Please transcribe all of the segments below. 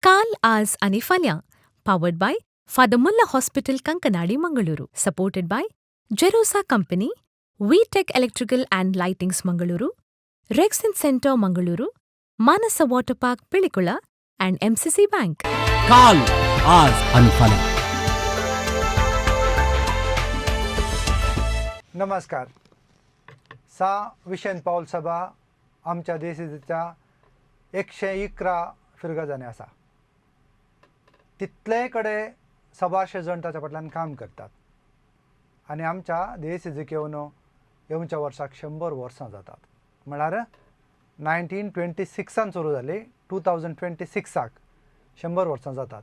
काल, आज आनी फाल्यां. Powered by Father Muller Hospital, Kankanady, Mangaluru. Supported by Jerosa Company, V Tech Electrical and Lightings, Mangaluru, Rexin Centre, Mangaluru, Manasa Water Park, Pilikula and MCC Bank. काल, आज आणि फाल्यां. नमस्कार. सा विशेन पावल सभा आमच्या देशाच्या 111 फिरगजांनी आसा. तितलेय कडेन सभाशे जण ताच्या फाटल्यान काम करतात आनी आमच्या देश येवन येवच्या वर्साक 100 वर्सां जातात. म्हळ्यार 1926 सुरू जाली, 2026 100 वर्सां जातात.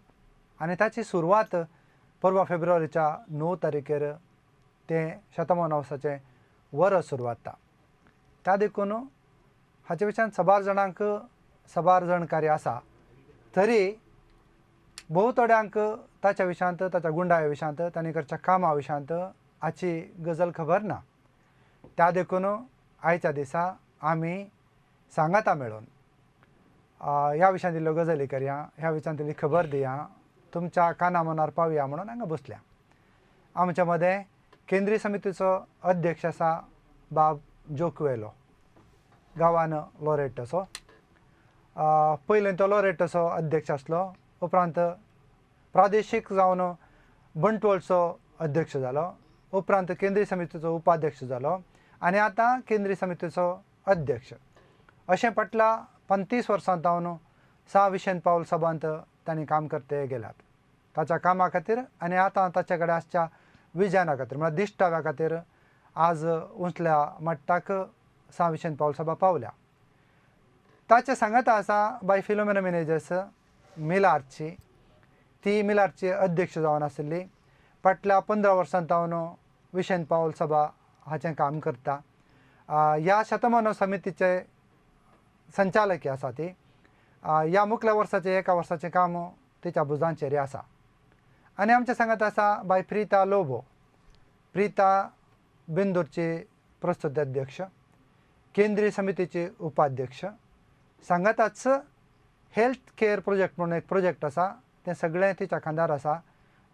आनी ताची सुरवात परवा फेब्रुवारीच्या 9 तारखेर तें शतमानवसाचें वरस सुरवात. त्या देखून हाचे विशयान सबार जाणांक सबार जाणकारी आसा, तरी भोव थोड्यांक ताच्या विशयांत, ताच्या गुंडाया विशयांत, तांणी करच्या कामा विशयांत हाची गजाल खबर ना. त्या देखून आयच्या दिसा आमी सांगाता मेळून ह्या विशयांत इल्ल्यो गजाली करया, ह्या विशयांत इल्ली खबर दिया, तुमच्या काना मनार पावया म्हणून हांगा बसल्या. आमच्या मदें केंद्रीय समितीचो अध्यक्ष आसा बाब जोकवेलो, गांवान लोरेटोचो. पयलें तो लोरेटोचो अध्यक्ष आसलो, उपरांत प्रादेशीक जावन बंटवळचो अध्यक्ष जालो, उपरांत केंद्रीय समितीचो उपाध्यक्ष जालो आनी आतां केंद्रीय समितीचो अध्यक्ष. अशें फाटल्या 35 वर्सां जावन सा विशेन पावल सभांत तांणी काम करते गेल्यात. ताच्या कामा खातीर आनी आतां ताचे कडेन आसच्या विजना खातीर, म्हळ्यार दिश्टाव्या खातीर आज उंचल्या मट्टाक सा विशेन पावल सभा पावल्या. ताचे सांगाता आसा बाय फिलोमेना मिनेजस, मिलार्ची. ती मिलार्ची अध्यक्ष जावन आशिल्ली. फाटल्या 15 वर्सां जावन विशेन पावल सभा हाचें काम करता. ह्या शतमानव समितीचे संचालक आसा ती. ह्या मुखल्या वर्साचें एका वर्साचें काम तिच्या भुजांचेर आसा. आनी आमच्या सांगात आसा बाय प्रिता लोबो. प्रिता बेंदूरची प्रस्तुत अध्यक्ष, केंद्रीय समितीचे उपाध्यक्ष, सांगाताच हेल्थ केअर प्रोजेक्ट म्हणून एक प्रोजेक्ट आसा, तें सगळें तिच्या खांदार आसा.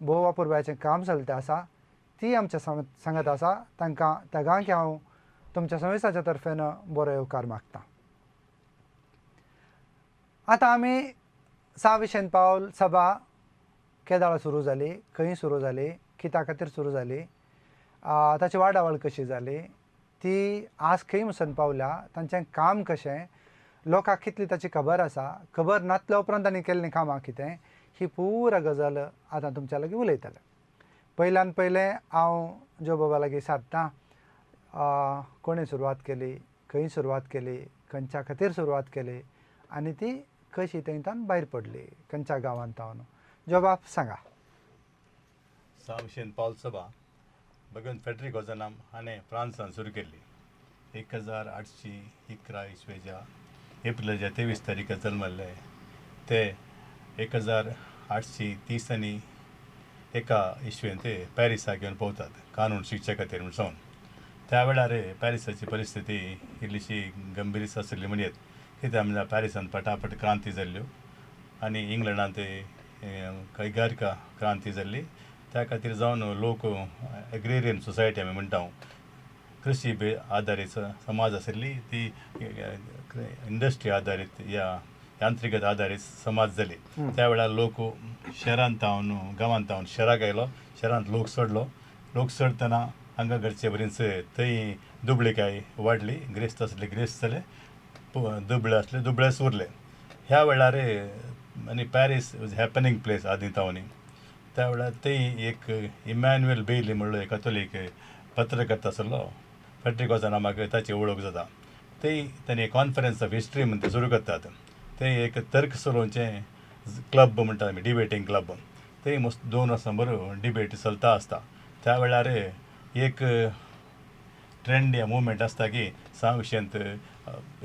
भोव अपुरबायेचें काम चलता आसा. ती आमच्या सांगात आसा. तांकां तेगांक हांव तुमच्या संस्थाच्या तर्फेन बरो येवकार मागता. आतां आमी सा विशेन पावल सभा केदाळा सुरू जाली, खंय सुरू जाली, कित्या खातीर सुरू जाली, ताची वाडावळ कशी जाली, ती आज खंय वचून पावल्या, तांचें काम कशें, लोकांक कितली ताची खबर आसा, खबर नासल्या उपरांत तांणी केल्लीं कामां कितें, ही पुरा गजाल आतां तुमच्या लागीं उलयतलें. पयल्यान पयलें हांव जो बाबा लागीं सादतां, कोणें सुरवात केली, खंय सुरवात केली, खंयच्या खातीर सुरवात केली आनी ती कशी थंयच्यान भायर पडली, खंयच्या गांवांत तावन. जोबाब सांगा. सा विशेन पावल सभा भगवंत फेड्रिक ओजनाम हाणें फ्रांसान सुरू केल्ली. 1811 इसवेच्या एप्रिलाच्या 23 तारखेर जल्मल्ले ते 1830 आनी एका इसवेन ते पॅरिसाक घेवन पवतात कानून शिकचे खातीर म्हूण सावन. त्या वेळार पॅरिसाची परिस्थिती इल्लीशी गंभीर आशिल्ली म्हणयेत. कित्याक म्हणल्यार पॅरिसांत पटापट क्रांती जाल्ल्यो आनी इंग्लंडांत कैगारिका क्रांती जाल्ली. त्या खातीर जावन लोक एग्रेरियन सोसायटी आमी म्हणटा, कृशी आदारीत समाज आशिल्ली, ती इंडस्ट्री आदारीत या यांत्रिकत आदारीत समाज जाली. त्या वेळार लोक शहरांत तावन गांवांत तावन शहराक आयलो, शहरांत लोक चडलो. लोक चडटना हांगा घरचे बरीच थंय दुबळीकाय वाडली. ग्रेस्त आसले ग्रेस्त जाले, दुबळे आसले दुबळेच उरले. ह्या वेळार आनी पॅरीस वॉज हॅपनिंग प्लेस आदीं तावनी. त्या वेळार थंय एक इमॅन्युएल बेली म्हणलो एक कथोलीक पत्रकर्ता आसलो, फेड्रिक ओझानामाक ताची वळख जाता. थंय तांणी कॉन्फरन्स ऑफ हिस्ट्री म्हण ते सुरू करतात. थंय एक तर्क चलोवचें क्लब म्हणटा आमी, डिबेटींग क्लब. थंय मस्त 2 वर्सां बरो डिबेट चलता आसता. त्या वेळार एक ट्रेंड या मुवमेंट आसता की सा विशयांत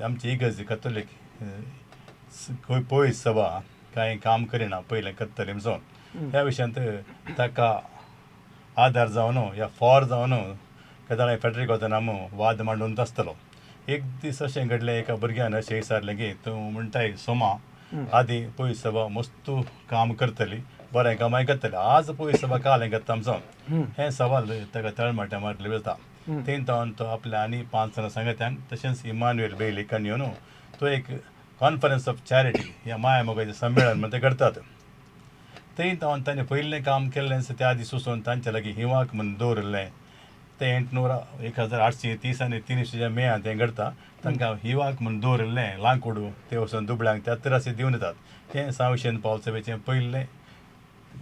आमची इगर्ज कथोलीक पयस सभा कांय काम करिना, पयलें करतली म्हणून ह्या विशयांत ताका आदार जावन या फॉर जावन केदाळाय फेड्रिक ओझानाम वाद मांडून आसतलो. एक दीस अशें घडलें, एका भुरग्यान अशें विचारलें की तूं म्हणटाय सोमा आदीं पयस सभा मस्तू काम करतली, बरें कामाय करतली, आज पयस सभा कालें करता आमचो हें सवाल ताका तळमाट्या मारले वता. थंय तावन तो आपल्या आनी 5 जाणां सांगत्यांक तशेंच इमानुएल बेली येवन तो एक कॉन्फरन्स ऑफ चॅरिटी ह्या माया मोगाचें संमेळन म्हण ते करतात. थंय तावन ताणें पयलें काम केल्लें त्या दीस वचून तांच्या लागीं हिवाक म्हूण दवरिल्लें तें एंटनूर 1830 आनी 3 मेयां तें घडता. तांकां हिवाक म्हूण दवरिल्लें लांकूड ते वचून दुबळ्यांक त्या त्रास दिवन येतात. तें सांविशेन पावल सभेचें पयलें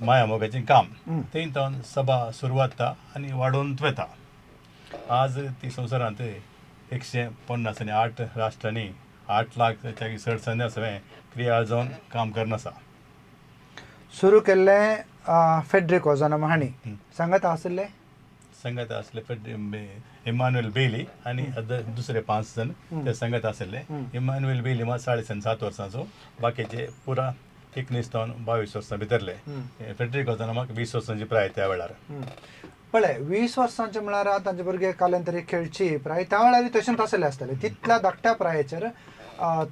माया मोगाचें काम. थंय तावन सभा सुरवात आनी वाडोवन वता. आज ती संवसारांत 158 राष्ट्रांनी 8 लाख चड संन्यास सगळें क्रियाळ जावन काम करना आसा. सुरू केल्लें फेड्रिक ओजोनम हांणी सांगत आसले, संगत आसले इमानुएल बेली आनी दुसरे 5 जण ते संगत आसले. इमानुएल बेली मात 7.5 वर्सांचो, बाकीचे पुरा 19 जावन 22 वर्सां भितरले. फेड्रिक ओजोनमाक 20 वर्सांची प्राय त्या वेळार. पळय 20 वर्सांचे म्हळ्यार तांचे भुरगे काल्यान तरी खेळची प्राय त्या वेळार तशेंच आसले आसतले. तितल्या धाकट्या प्रायेचेर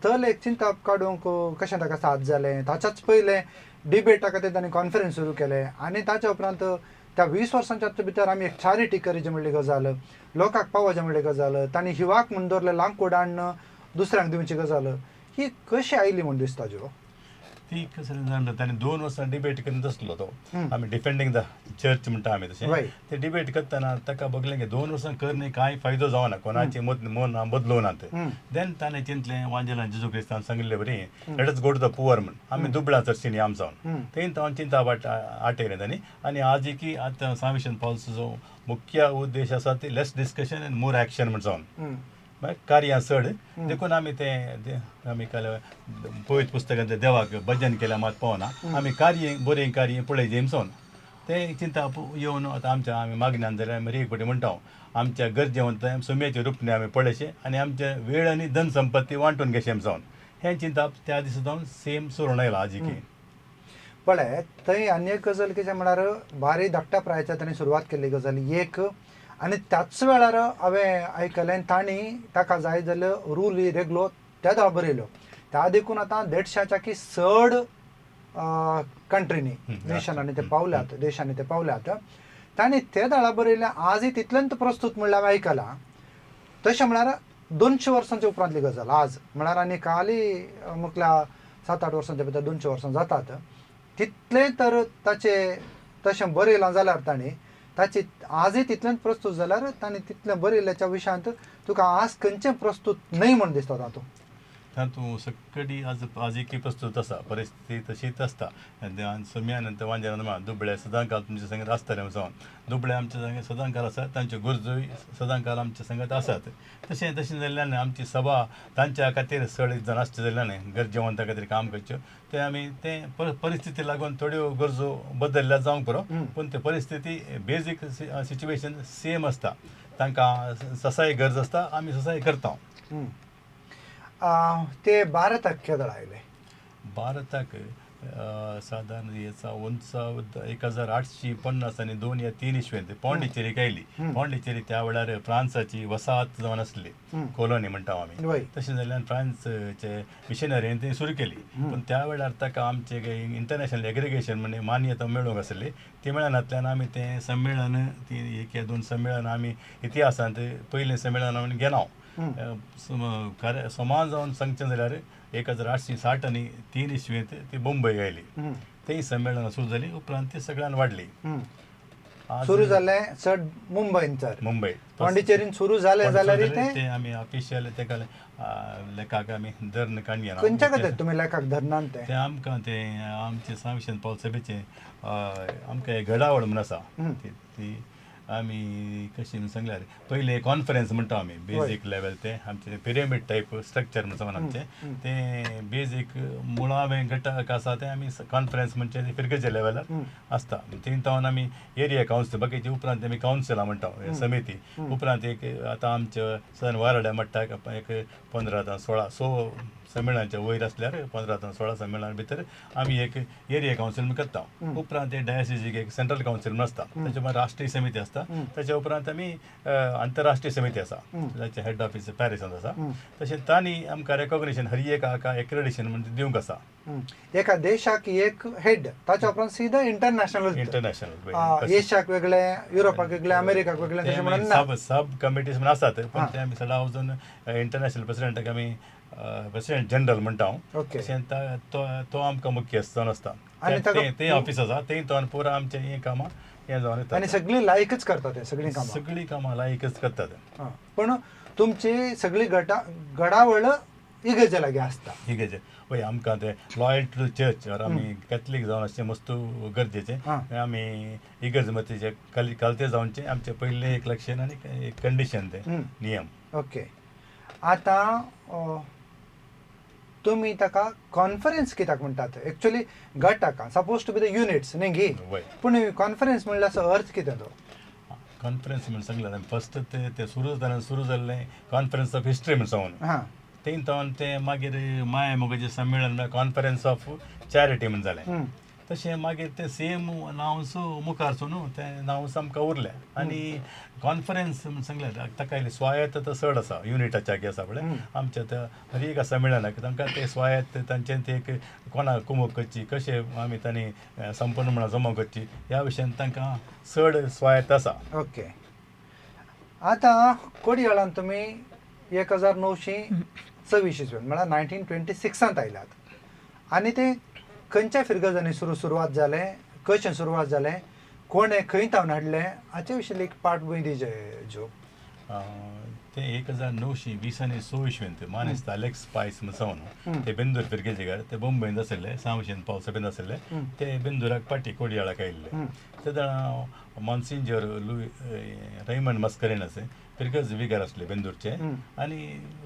तल एक चिंतप काडूंक कशें ताका साथ जालें. ताच्याच पयलें डिबेटा खातीर तांणी कॉन्फरन्स सुरू केलें आनी ताच्या उपरांत त्या 20 वर्सांच्या भितर आमी एक चॅरिटी करीचे म्हणली गजाल, लोकांक पावोवचें म्हणली गजाल, तांणी हिवाक म्हूण दवरलें लांकूड हाडून दुसऱ्यांक दिवची गजाल, ही कशी आयली म्हूण दिसता ज्यो? ती कसली जाणा ताणें 2 वर्सां डिबेट करीत आसलो तो. आमी डिफेंडींग the church म्हणटा आमी तशें. ते डिबेट करतना ताका बगलें की 2 वर्सां करणे कांय फायदो जावना, कोणाचें मन बदलूं. देन ताणें चिंतलें वांजेलान जेजू क्रिस्तान सांगिल्ले बरी let us go to the poor म्हण, आमी दुबळा चर्चीनी आम जावन थंय तावन चिंता वाट आटयलें तांणी. आनी आजकी आतां सांविशन पावसाचो मुख्य उद्देश आसा ती less discussion and more action म्हण जावन मागीर कार्यां चड. देखून आमी तें आमी काल पवित्र पुस्तकांतल्या देवाक भजन केल्यार मात पावना, आमी कार्य बरें कार्य पळय जेमसोन तें चिंता येवन आतां आमच्या आमी मागण्यान जाल्यार आमी एक फावटी म्हणटा आमच्या गरजेवंत सुम्याचे रुपने आमी पळयशें आनी आमचे वेळ आनी धन संपत्ती वांटून घेशें जावन हें चिंताप त्या दिसा जावन सेम सोडून आयला आजिकी. पळय थंय आनी एक गजाल कितें म्हळ्यार बारी धाकट्या प्रायच्या तांणी सुरवात केल्ली गजाल एक, आनी त्याच वेळार हांवें आयकलें तांणी ताका जाय जाल्यार रूल रेगलो त्या वेळार बरयलो. त्या देखून आतां 150 की चड कंट्रीनी नेशनांनी ते पावल्यात, देशांनी ते पावल्यात. तांणी ते दाळा बरयलें आजय तितलेंच प्रस्तूत म्हणल्यार हांवें आयकलां. तशें म्हळ्यार 200 वर्सांच्या उपरांतली गजाल आज म्हळ्यार आनी काली मुखल्या 7-8 वर्सांच्या भितर 200 वर्सां जातात तितलें तर ताचे तशें बरयलां जाल्यार तांणी ताची आजय तितलेंच प्रस्तूत जाल्यार तांणी तितलें बरयल्ल्याच्या विशयांत तुका आज खंयचें प्रस्तूत न्हय म्हूण दिसता तातूंत. तातूंत सकडी आज आजिकी प्रस्तूत आसा, परिस्थिती तशीच आसता. सुम्यान वांजेलान दुबळे सदांकाल तुमच्या संगत आसतले जावन दुबळे आमच्या संगत सदांकाल आसात, तांच्यो गरजोय सदांकाल आमच्या संगत आसात. तशें तशें जाल्ल्यान आमची सभा तांच्या खातीर चड जाण आसचे जाल्ल्यान गरजेवंता खातीर काम करच्यो तें आमी तें परिस्थिती लागून थोड्यो गरजो बदल्ल्या जावंक पुरो, पूण ते परिस्थिती बेजीक सिच्युएशन सेम आसता. तांकां ससाय गरज आसता, आमी ससाय करता. ते भारताक केदळ आयले? भारताक सादारण हेचा उंचाव 1850 आनी 2 या 3 इस्वेंत पॉंडिचेरीक आयली. पॉंडिचेरी त्या वेळार फ्रांसाची वसाहत जावन आसली, कॉलोनी म्हणटा आमी. तशें जाल्ल्यान फ्रांसचे मिशनरीन ती सुरू केली. पूण त्या वेळार ताका आमचे इंटरनॅशनल एग्रिगेशन म्हणजे मान्यता मेळूंक आसली, ती मेळनातल्यान आमी तें संमेळन ती 1 या 2 संमेळन आमी इतिहासांत पयलें संमेळन आमी गेला. समान जावन सांगचें जाल्यार 1860 आनी 3 इस्वेंत ती मुंबय आयली. थंय संमेळनां सुरू जाली, उपरांत ती सगळ्यान वाडली. सुरू जालें चड मुंबयन तर मुंबय पॉंडिचेरीन सुरू जालें जाल्यार तें आमी ऑफिशियल तेका लेखाक आमी धरण काडया. खंयच्या खातीर तुमी लेखाक धरनात तें? तें आमकां तें आमचें सांविशन पावल सभेचें आमकां एक घडावळ म्हूण आसा ती आमी कशी म्हूण सांगल्यार पयलें कॉन्फरन्स म्हणटा आमी बेजीक लेवल तें आमचें पिरेमीड टायप स्ट्रक्चर म्हण आमचें तें बेजीक मुळावें घटक आसा तें आमी कॉन्फरन्स म्हणचे फिरगेच्या लेवलार आसता. थंय तावन आमी एरिया कावन्सील बाकीचे उपरांत आमी कावन्सिलां म्हणटा समिती. उपरांत एक आतां आमच्या सन वाराड्या म्हणटा एक 15 16 सो संमेळनाच्या वयर आसल्यार 15 ते 16 संमेळना भितर आमी एक एरिया कावन्सील म्हूण करता. उपरांत ते डायसिसीक एक सेंट्रल कावन्सील म्हूण आसता, ताच्या उपरांत राष्ट्रीय समिती आसता, ताच्या उपरांत आमी आंतरराष्ट्रीय समिती आसा जाचें हेड ऑफीस पॅरिसांत आसा. तशें तांणी आमकां रेकॉग्निशन हर एक हाका एक्रेडिशन म्हणजे दिवंक आसा. एका देशाक एक हेड, ताच्या उपरांत सीधा इंटरनॅशनल. इंटरनॅशनल. एशियाक वेगळे, युरोपाक वेगळे, अमेरिकाक वेगळे, तशें म्हणून ना. सब सब कमिटीज म्हण आसात, पण ते आमी सदां वचून इंटरनॅशनल प्रेसिडेंटाक आमी प्रेसिडेंट जनरल म्हणटा हांव. तशें तो तो आमकां मुख्यस्त जावन आसता. आनी ताका ते ऑफीस आसा थंय तो पुरा आमचें हें कामां हें जावन येता. आनी सगळीं लायकच करता ते सगळीं कामां. सगळीं कामां लायकच करतात. पण तुमची सगळी गटा घडावळ इगर्जे लागीं आसता. इगर्जे वय आमकां ते लॉयल टू चर्च or आमी कॅथलीक जावन आसचें मस्तू गरजेचें. आमी इगर्ज मतीचे कलते जावचें आमचें पयलें एक लक्षण आनी एक कंडिशन तें नियम. ओके, आतां तुमी ताका कॉन्फरन्स कित्याक म्हणटात? एक्चुअली गटाक suppose to be the units न्ही गी, पूण कॉन्फरन्स म्हणल्यार असो अर्थ कितें तो? कॉन्फरन्स म्हण सांगलें फस्ट ते सुरू जालें, सुरू जाल्लें कॉन्फरन्स ऑफ हिस्ट्री म्हण सांगून. थंय तावन तें मागीर माया मोगाचें संमेळन म्हळ्यार कॉन्फरन्स ऑफ चॅरिटी म्हण जालें. तशें मागीर तें सेम नांव सो मुखार सो न्हू तें नांव आमकां उरलें. आनी कॉन्फरन्स म्हण सांगलें ताका इल्ली स्वायत्तता चड आसा युनिटाच्या आसा पळय आमच्या त्या हर एका संमेळनाक तांकां ते स्वायत्त तांचें ते एक कोणाक कुमक करची कशें आमी तांणी संपन्न म्हणून जमा करची ह्या विशयान तांकां चड स्वायत्त आसा. ओके, आतां कोडयाळान तुमी 1926 इस्वेन म्हळ्यार 1926 आयल्यात आनी ते खंयच्या फिरगजांनी सुरवात जालें, कशें सुरवात जालें, कोणें खंय तावन हाडलें हाचे विशीं एक पाठभूंय दिजे जो. ते 1920 आनी 26 इस्वेंत मानेस्त अलेक्स पायस म्हण ते बेंदूर फिरगेजीकार ते बंबयंत आशिल्ले, सांवशेन पावसा बेंद आशिल्ले, ते बेंदूराक पाटी कोडयाळाक आयिल्ले. तेन्ना मॉन्सिंजर लुई रैमंड मस्करेनस फिरगज विगार आसले बेंदूरचे आनी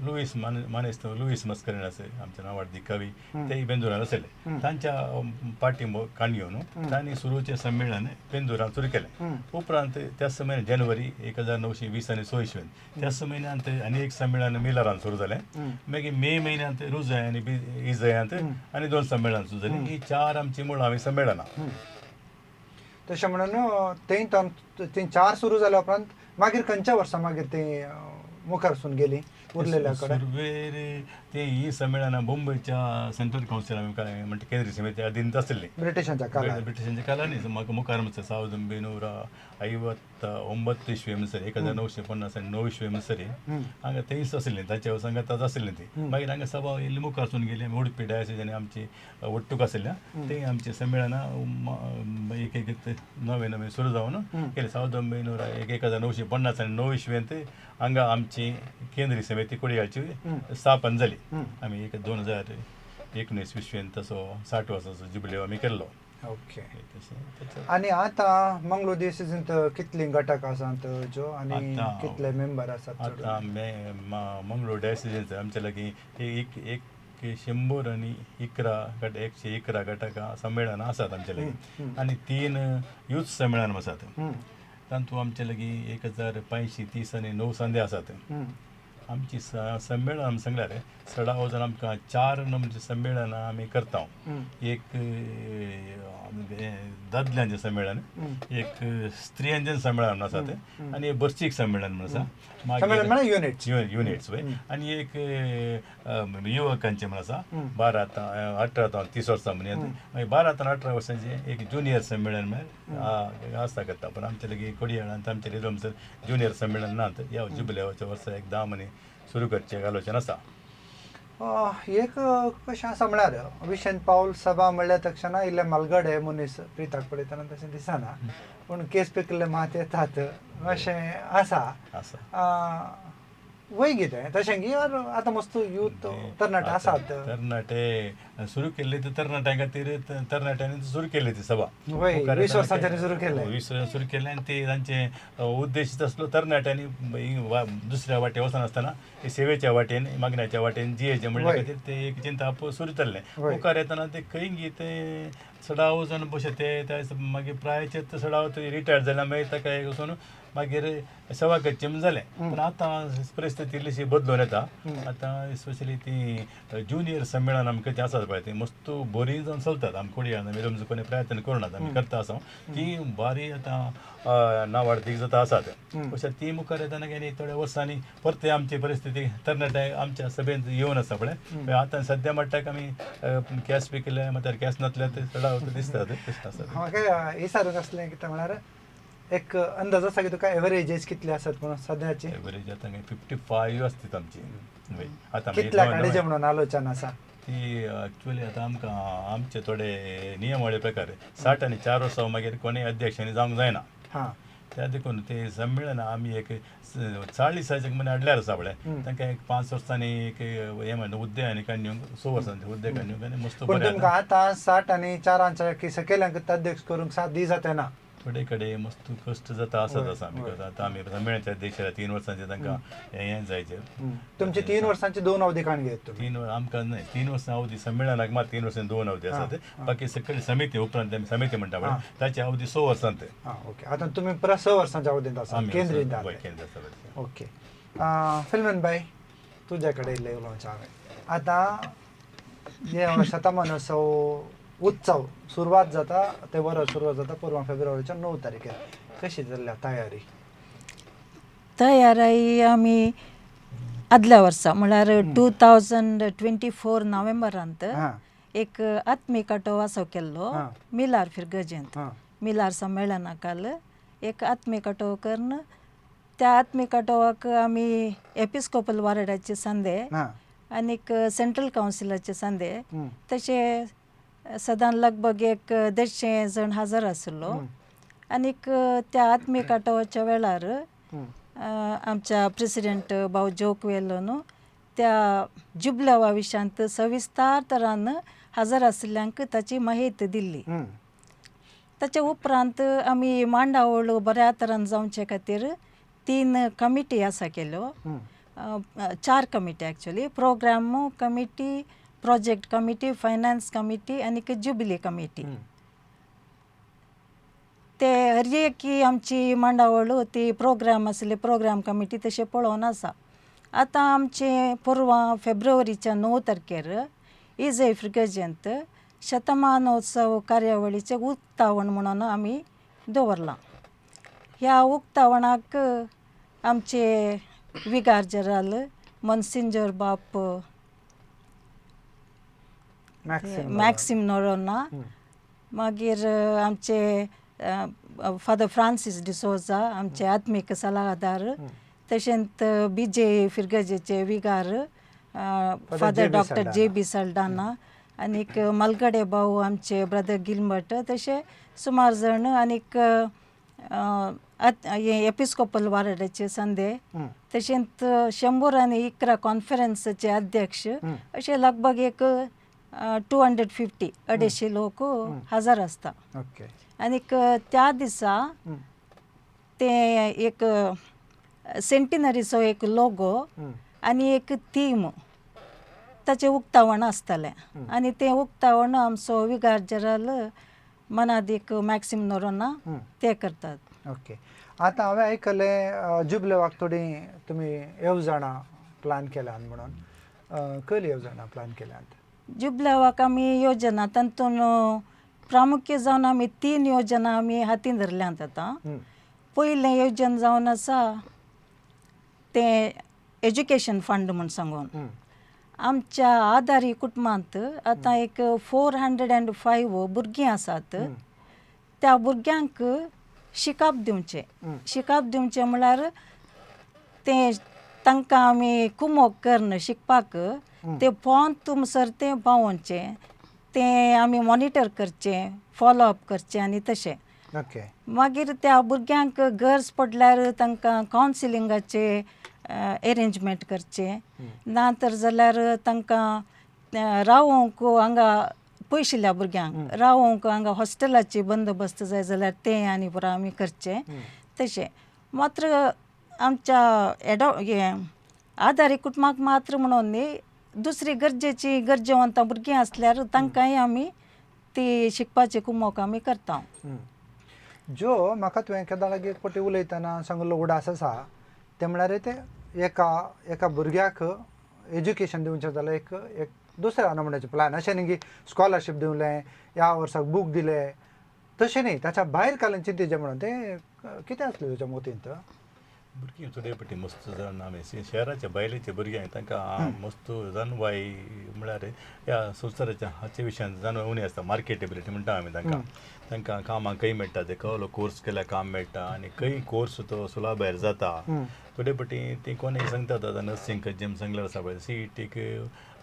लुईस मानेस्त लुईस मस्करेनस आमचे नांवाडदी कवी ते बेंदुरान आशिल्ले. तांच्या पाटी काणयो न्हू तांणी सुरूचें संमेळन बेंदुरान सुरू केलें. उपरांत त्याच म्हयन्यात जानेवारी 1920 आनी 26 इस्वेंत त्याच म्हयन्यांत आनी एक संमेळन मिलारान सुरू जालें. मागीर मे म्हयन्यांत रुजय आनी इजयांत आनी 2 संमेळनां सुरू जालीं. ही 4 आमचीं मुळावीं संमेळनां. तशें म्हणून थंय थंय 4 सुरू जाल्या उपरांत मागीर खंयच्या वर्सा मागीर ते मुखार सून गेली उरलेल्या कडेन? सुरवेर ते ही संमेळनां मुंबयच्या सेंट्रल कावन्सिल म्हणटा केंद्रीय समिती अधीन आसली ब्रिटिशांच्या काळार. ब्रिटिशांच्या काळार न्ही म्हाका मुखार म्हणटा 1959 इस्वी म्हणसर 1950 आनी 9 इस्वी म्हणसर हांगा थंयच आशिल्लें ताच्या सांगाताच आशिल्लें ती. मागीर हांगा सभा इल्ली मुखार सून गेली आमी उडपी डायसिस आनी आमची ಒಟ್ಟುक आशिल्ल्या थंय आमची संमेळनां एक एक नवे नवे सुरू जावन केले. 1950 आनी 9 इस्वेंत हांगा आमची केंद्रीय समिती कोडयाळची स्थापन जाली. आमी 2019 इस्वेंत तसो 60 वर्साचो जुबलेव आमी केल्लो. ओके, आनी आतां मंगळूर डिओसिसींत कितलीं घटक आसात ज्यो आनी कितले मेंबर आसात? आतां मंगळूर डायसिसींत आमचे लागीं 111 गट 111 घटकां संमेळनां आसात आमचे लागीं आनी 3 यूथ संमेळनां आसात. तातूंत आमचे लागीं 1530 आनी 9 संदे आसात. आमची संमेळनां सांगल्यार सडाव जावन आमकां 4 नंबरचीं संमेळनां आमी करता. एक दादल्यांचें संमेळन, एक स्त्रियांचें संमेळन म्हूण आसा तें आनी एक बर्चीक संमेळन म्हूण आसा. मागीर युनिट्स वय आनी एक युवकांचें म्हूण आसा 12 ते 18 ते 30 वर्सां म्हणून. मागीर 12 ते 18 वर्सांचें एक ज्युनियर संमेळन म्हळ्यार आसा करता. पण आमचे लागीं कोडयाळांत आमचे रिदमसर ज्युनियर संमेळन नात. ह्या जुबलेवाच्या वर्सा एकदां आमी सुरू करचें आलोचन आसा. एक कशें आसा म्हळ्यार विशेंत पावल सभा म्हणल्यार तक्षणा इल्ले मालगडे मनीस प्रिताक पळयतना तशें दिसना, पूण केस पिकल्ले मात येतात अशें आसा. वय कितें तशें की आतां मस्त यूथ तरणाटे आसात. तरणाटे सुरू केल्ली ती तरणाट्यां खातीर तरणाट्यांनी सुरू केल्ली ती सभा. 20 वर्सांच्यानी सुरू केलें. 20 वर्सां सुरू केलें आनी ते तांचे उद्देश आसलो तरणाट्यांनी दुसऱ्या वाटे वचनासतना सेवेच्या वाटेन मागण्याच्या वाटेन जियेचें म्हणल्या खातीर ते एक चिंताप सुरू जाल्लें. मुखार येतना ते खंय गी ते सडाव जावन बशे ते मागीर प्रायचे सडाव ते रिटायर्ड जाल्यार मागीर ताका एक वचून मागीर सेवा करची म्हूण जालें. पूण आतां परिस्थिती इल्लीशी बदलून येता. आतां स्पेशली ती ज्युनियर संमेळन आमकां ती आसात पळय, ती मस्त बरी जावन चलतात. आमी कोडयान आमी रमजू कोणी प्रयत्न करुनात, आमी करता आसा ती बारी आतां नावाडतीक जाता आसात. अशें ती मुखार येतना आनी थोड्या वर्सांनी परते आमची परिस्थिती तरणाटे आमच्या सभेंत येवन आसा पळय. आतां सद्या म्हणटा आमी कॅश बी केले मागीर कॅश नासल्यार ते चडावत दिसतात तशें आसा. म्हाका विचारूंक आसलें कितें म्हळ्यार एक अंदाज आसा की तुका एवरेज एज कितली आसत म्हणून सद्याची? एवरेज आतां 55 आसता आमची. आतां कितल्या काडीचे म्हणून आलोचन आसा ती? एक्चुअली आतां आमकां आमचे थोडे नियमावळी प्रकार 60 आनी 4 वर्सां मागीर कोणूय अध्यक्षांनी जावंक जायना. त्या देखून ते संमेळन आमी एक 40 म्हण हाडल्यार आसा पळय, तांकां एक 5 वर्सांनी एक हें म्हणटा हुद्दे आनी काडून 6 वर्सांचे हुद्दे काडून आनी मस्त पूण बरें. तुमकां आतां 60 आनी 4 सकयल्यांक अध्यक्ष करूंक साध्य जाता ना? थोडे कडेन मस्त कश्ट जाता आसत आसा. Because आतां आमी संमेळनाचे अध्यक्ष 3 वर्सांचे तांकां हें जायचे. तुमची 3 वर्सांची 2 अवधी काण घेत तुमी? 3 आमकां न्हय, 3 वर्सां अवधी संमेळनाक मात 3 वर्सां 2 अवधी आसात. बाकी सकयल समिती उपरांत आमी समिती म्हणटा पळय ताची अवधी 6 वर्सां ते. आं ओके, आतां तुमी परत 6 वर्सांच्या अवधींत आसा केंद्रीय? केंद्र आसा. ओके, फिल्मन बाय, तुज्या कडेन इल्लें उलोवचें हांवें. आतां हे शतमानोत्सव उत्सव सुरवात जाता, ते बरो सुरवात जाता परवां फेब्रुवारीच्या 9 तारखेर, कशी जाल्ल्या तयारी? तयारी आमी आदल्या वर्सा म्हळ्यार 2024 नोव्हेंबरांत एक आत्मीक आटो असो केल्लो मिलार फिरगजेंत. मिलार संमेळना काल एक आत्मीक आटो करून त्या आत्मीक आटोवाक आमी एपिस्कोपल वार्डाचे संदे आनीक सेंट्रल कावन्सिलाचे संदे तशें सदां लगभग एक 150 जण हजर आशिल्लो. आनीक त्या आत्मीक आटोवाच्या वेळार आमच्या प्रेसिडेंट भाऊ जोक वेलोन त्या जुबलेवा विशयांत सविस्तार तरान हजर आशिल्ल्यांक ताची माहिती दिल्ली. ताच्या उपरांत आमी मांडावळ बऱ्या तरान जावचे खातीर 3 कमिटी आसा केल्यो, 4 committee actually, programme committee, project committee, finance committee आनीक जुबली कमिटी. ते हर एक आमची मांडावळ ती प्रोग्राम आसली प्रोग्राम कमिटी तशें पळोवन आसा. आतां आमचें परवां फेब्रुवारीच्या 9 तारखेर इजय फिरगजेंत शतमानोत्सव कार्यावळीचें उक्तावण म्हणून आमी दवरलां. ह्या उक्तावणाक आमचे विगार जनरल मनसिंजर बाप मॅक्सिम नोरोना, मागीर आमचे फादर फ्रांसीस डिसोजा आमचे आत्मीक सलाहदार, तशेंच बीजे फिरगजेचे विगार father doctor J B Saldanha आनीक मलगडे भाऊ आमचे ब्रदर गिलमट, तशे सुमार जण आनीक एपिस्कोपल वार्डाचे संदे, तशेंच 111 कॉन्फरन्साचे अध्यक्ष, अशे लगभग एक 250 250 लोक हजर आसता. आनीक त्या दिसा ते एक सेंटिनरीचो एक लोगो आनी एक थीम ताचें उक्तावण आसतलें आनी तें उक्तावण आमचो विगार जनरल मनादीक मॅक्सिम नोरोना ते करतात. ओके, आतां हांवें आयकलें जुबलेवाक थोडी तुमी येवजणां प्लान केल्यात म्हणून, कसली येवजणां प्लान केल्यात? जुबलेवाक आमी योजना तातूंत प्रामुख्य जावन आमी 3 योजना आमी हातीन धरल्यात आतां. पयलें योजन जावन आसा तें एज्युकेशन फंड म्हूण सांगून. आमच्या आदारी कुटुंबांत आतां एक 405 भुरगीं आसात. त्या भुरग्यांक शिकप दिवचें. शिकप दिवचें म्हळ्यार तें तांकां आमी कुमोक करून शिकपाक ते पोंत सर तें पावोवचें, तें आमी मॉनिटर करचें, फॉलो अप करचें आनी तशें. मागीर त्या भुरग्यांक गरज पडल्यार तांकां कावन्सिलिंगाचें एरेंजमेंट करचें, ना तर जाल्यार तांकां रावोंक हांगा पयशिल्ल्या भुरग्यांक रावोंक हांगा हॉस्टेलाची बंदोबस्त जाय जाल्यार तें आनी पुरो आमी करचें तशें. मात्र आमच्या एडो हें आदारी कुटुंबाक मात्र म्हणून न्ही, दुसरी गरजेची गरजेवंत भुरगीं आसल्यार तांकांय आमी ती शिकपाची कुमोक आमी करता. ज्यो म्हाका तुवें केन्ना लागीं एक फावटी उलयतना सांगिल्लो उडास आसा तें म्हळ्यार तें एका एका भुरग्याक एज्युकेशन दिवचें जाल्यार एक एक दुसऱ्या नमुन्याचें प्लॅन, अशें न्ही की स्कॉलरशीप दिवलें, ह्या वर्साक बूक दिले, तशें न्ही, ताच्या भायर कालन चिंतेचें म्हणून तें कितें आसलें तुज्या मतींत? भुरगीं थोडे पटी मस्त जावन आमी शहराच्या बायलेचे भुरग्यांक तांकां मस्त जानवाय म्हळ्यार ह्या संवसाराच्या हाचे विशयान जानवाय उणी आसता. मार्केटेबिलिटी म्हणटा आमी तांकां. तांकां कामां खंय मेळटा, ते कहलो कोर्स केल्यार काम मेळटा आनी खंय कोर्स तो सुला भायर जाता. थोडे पटी ती कोणूय सांगतात, आतां नर्सिंग करचें म्हूण सांगल्यार आसा पळय, सीईटीक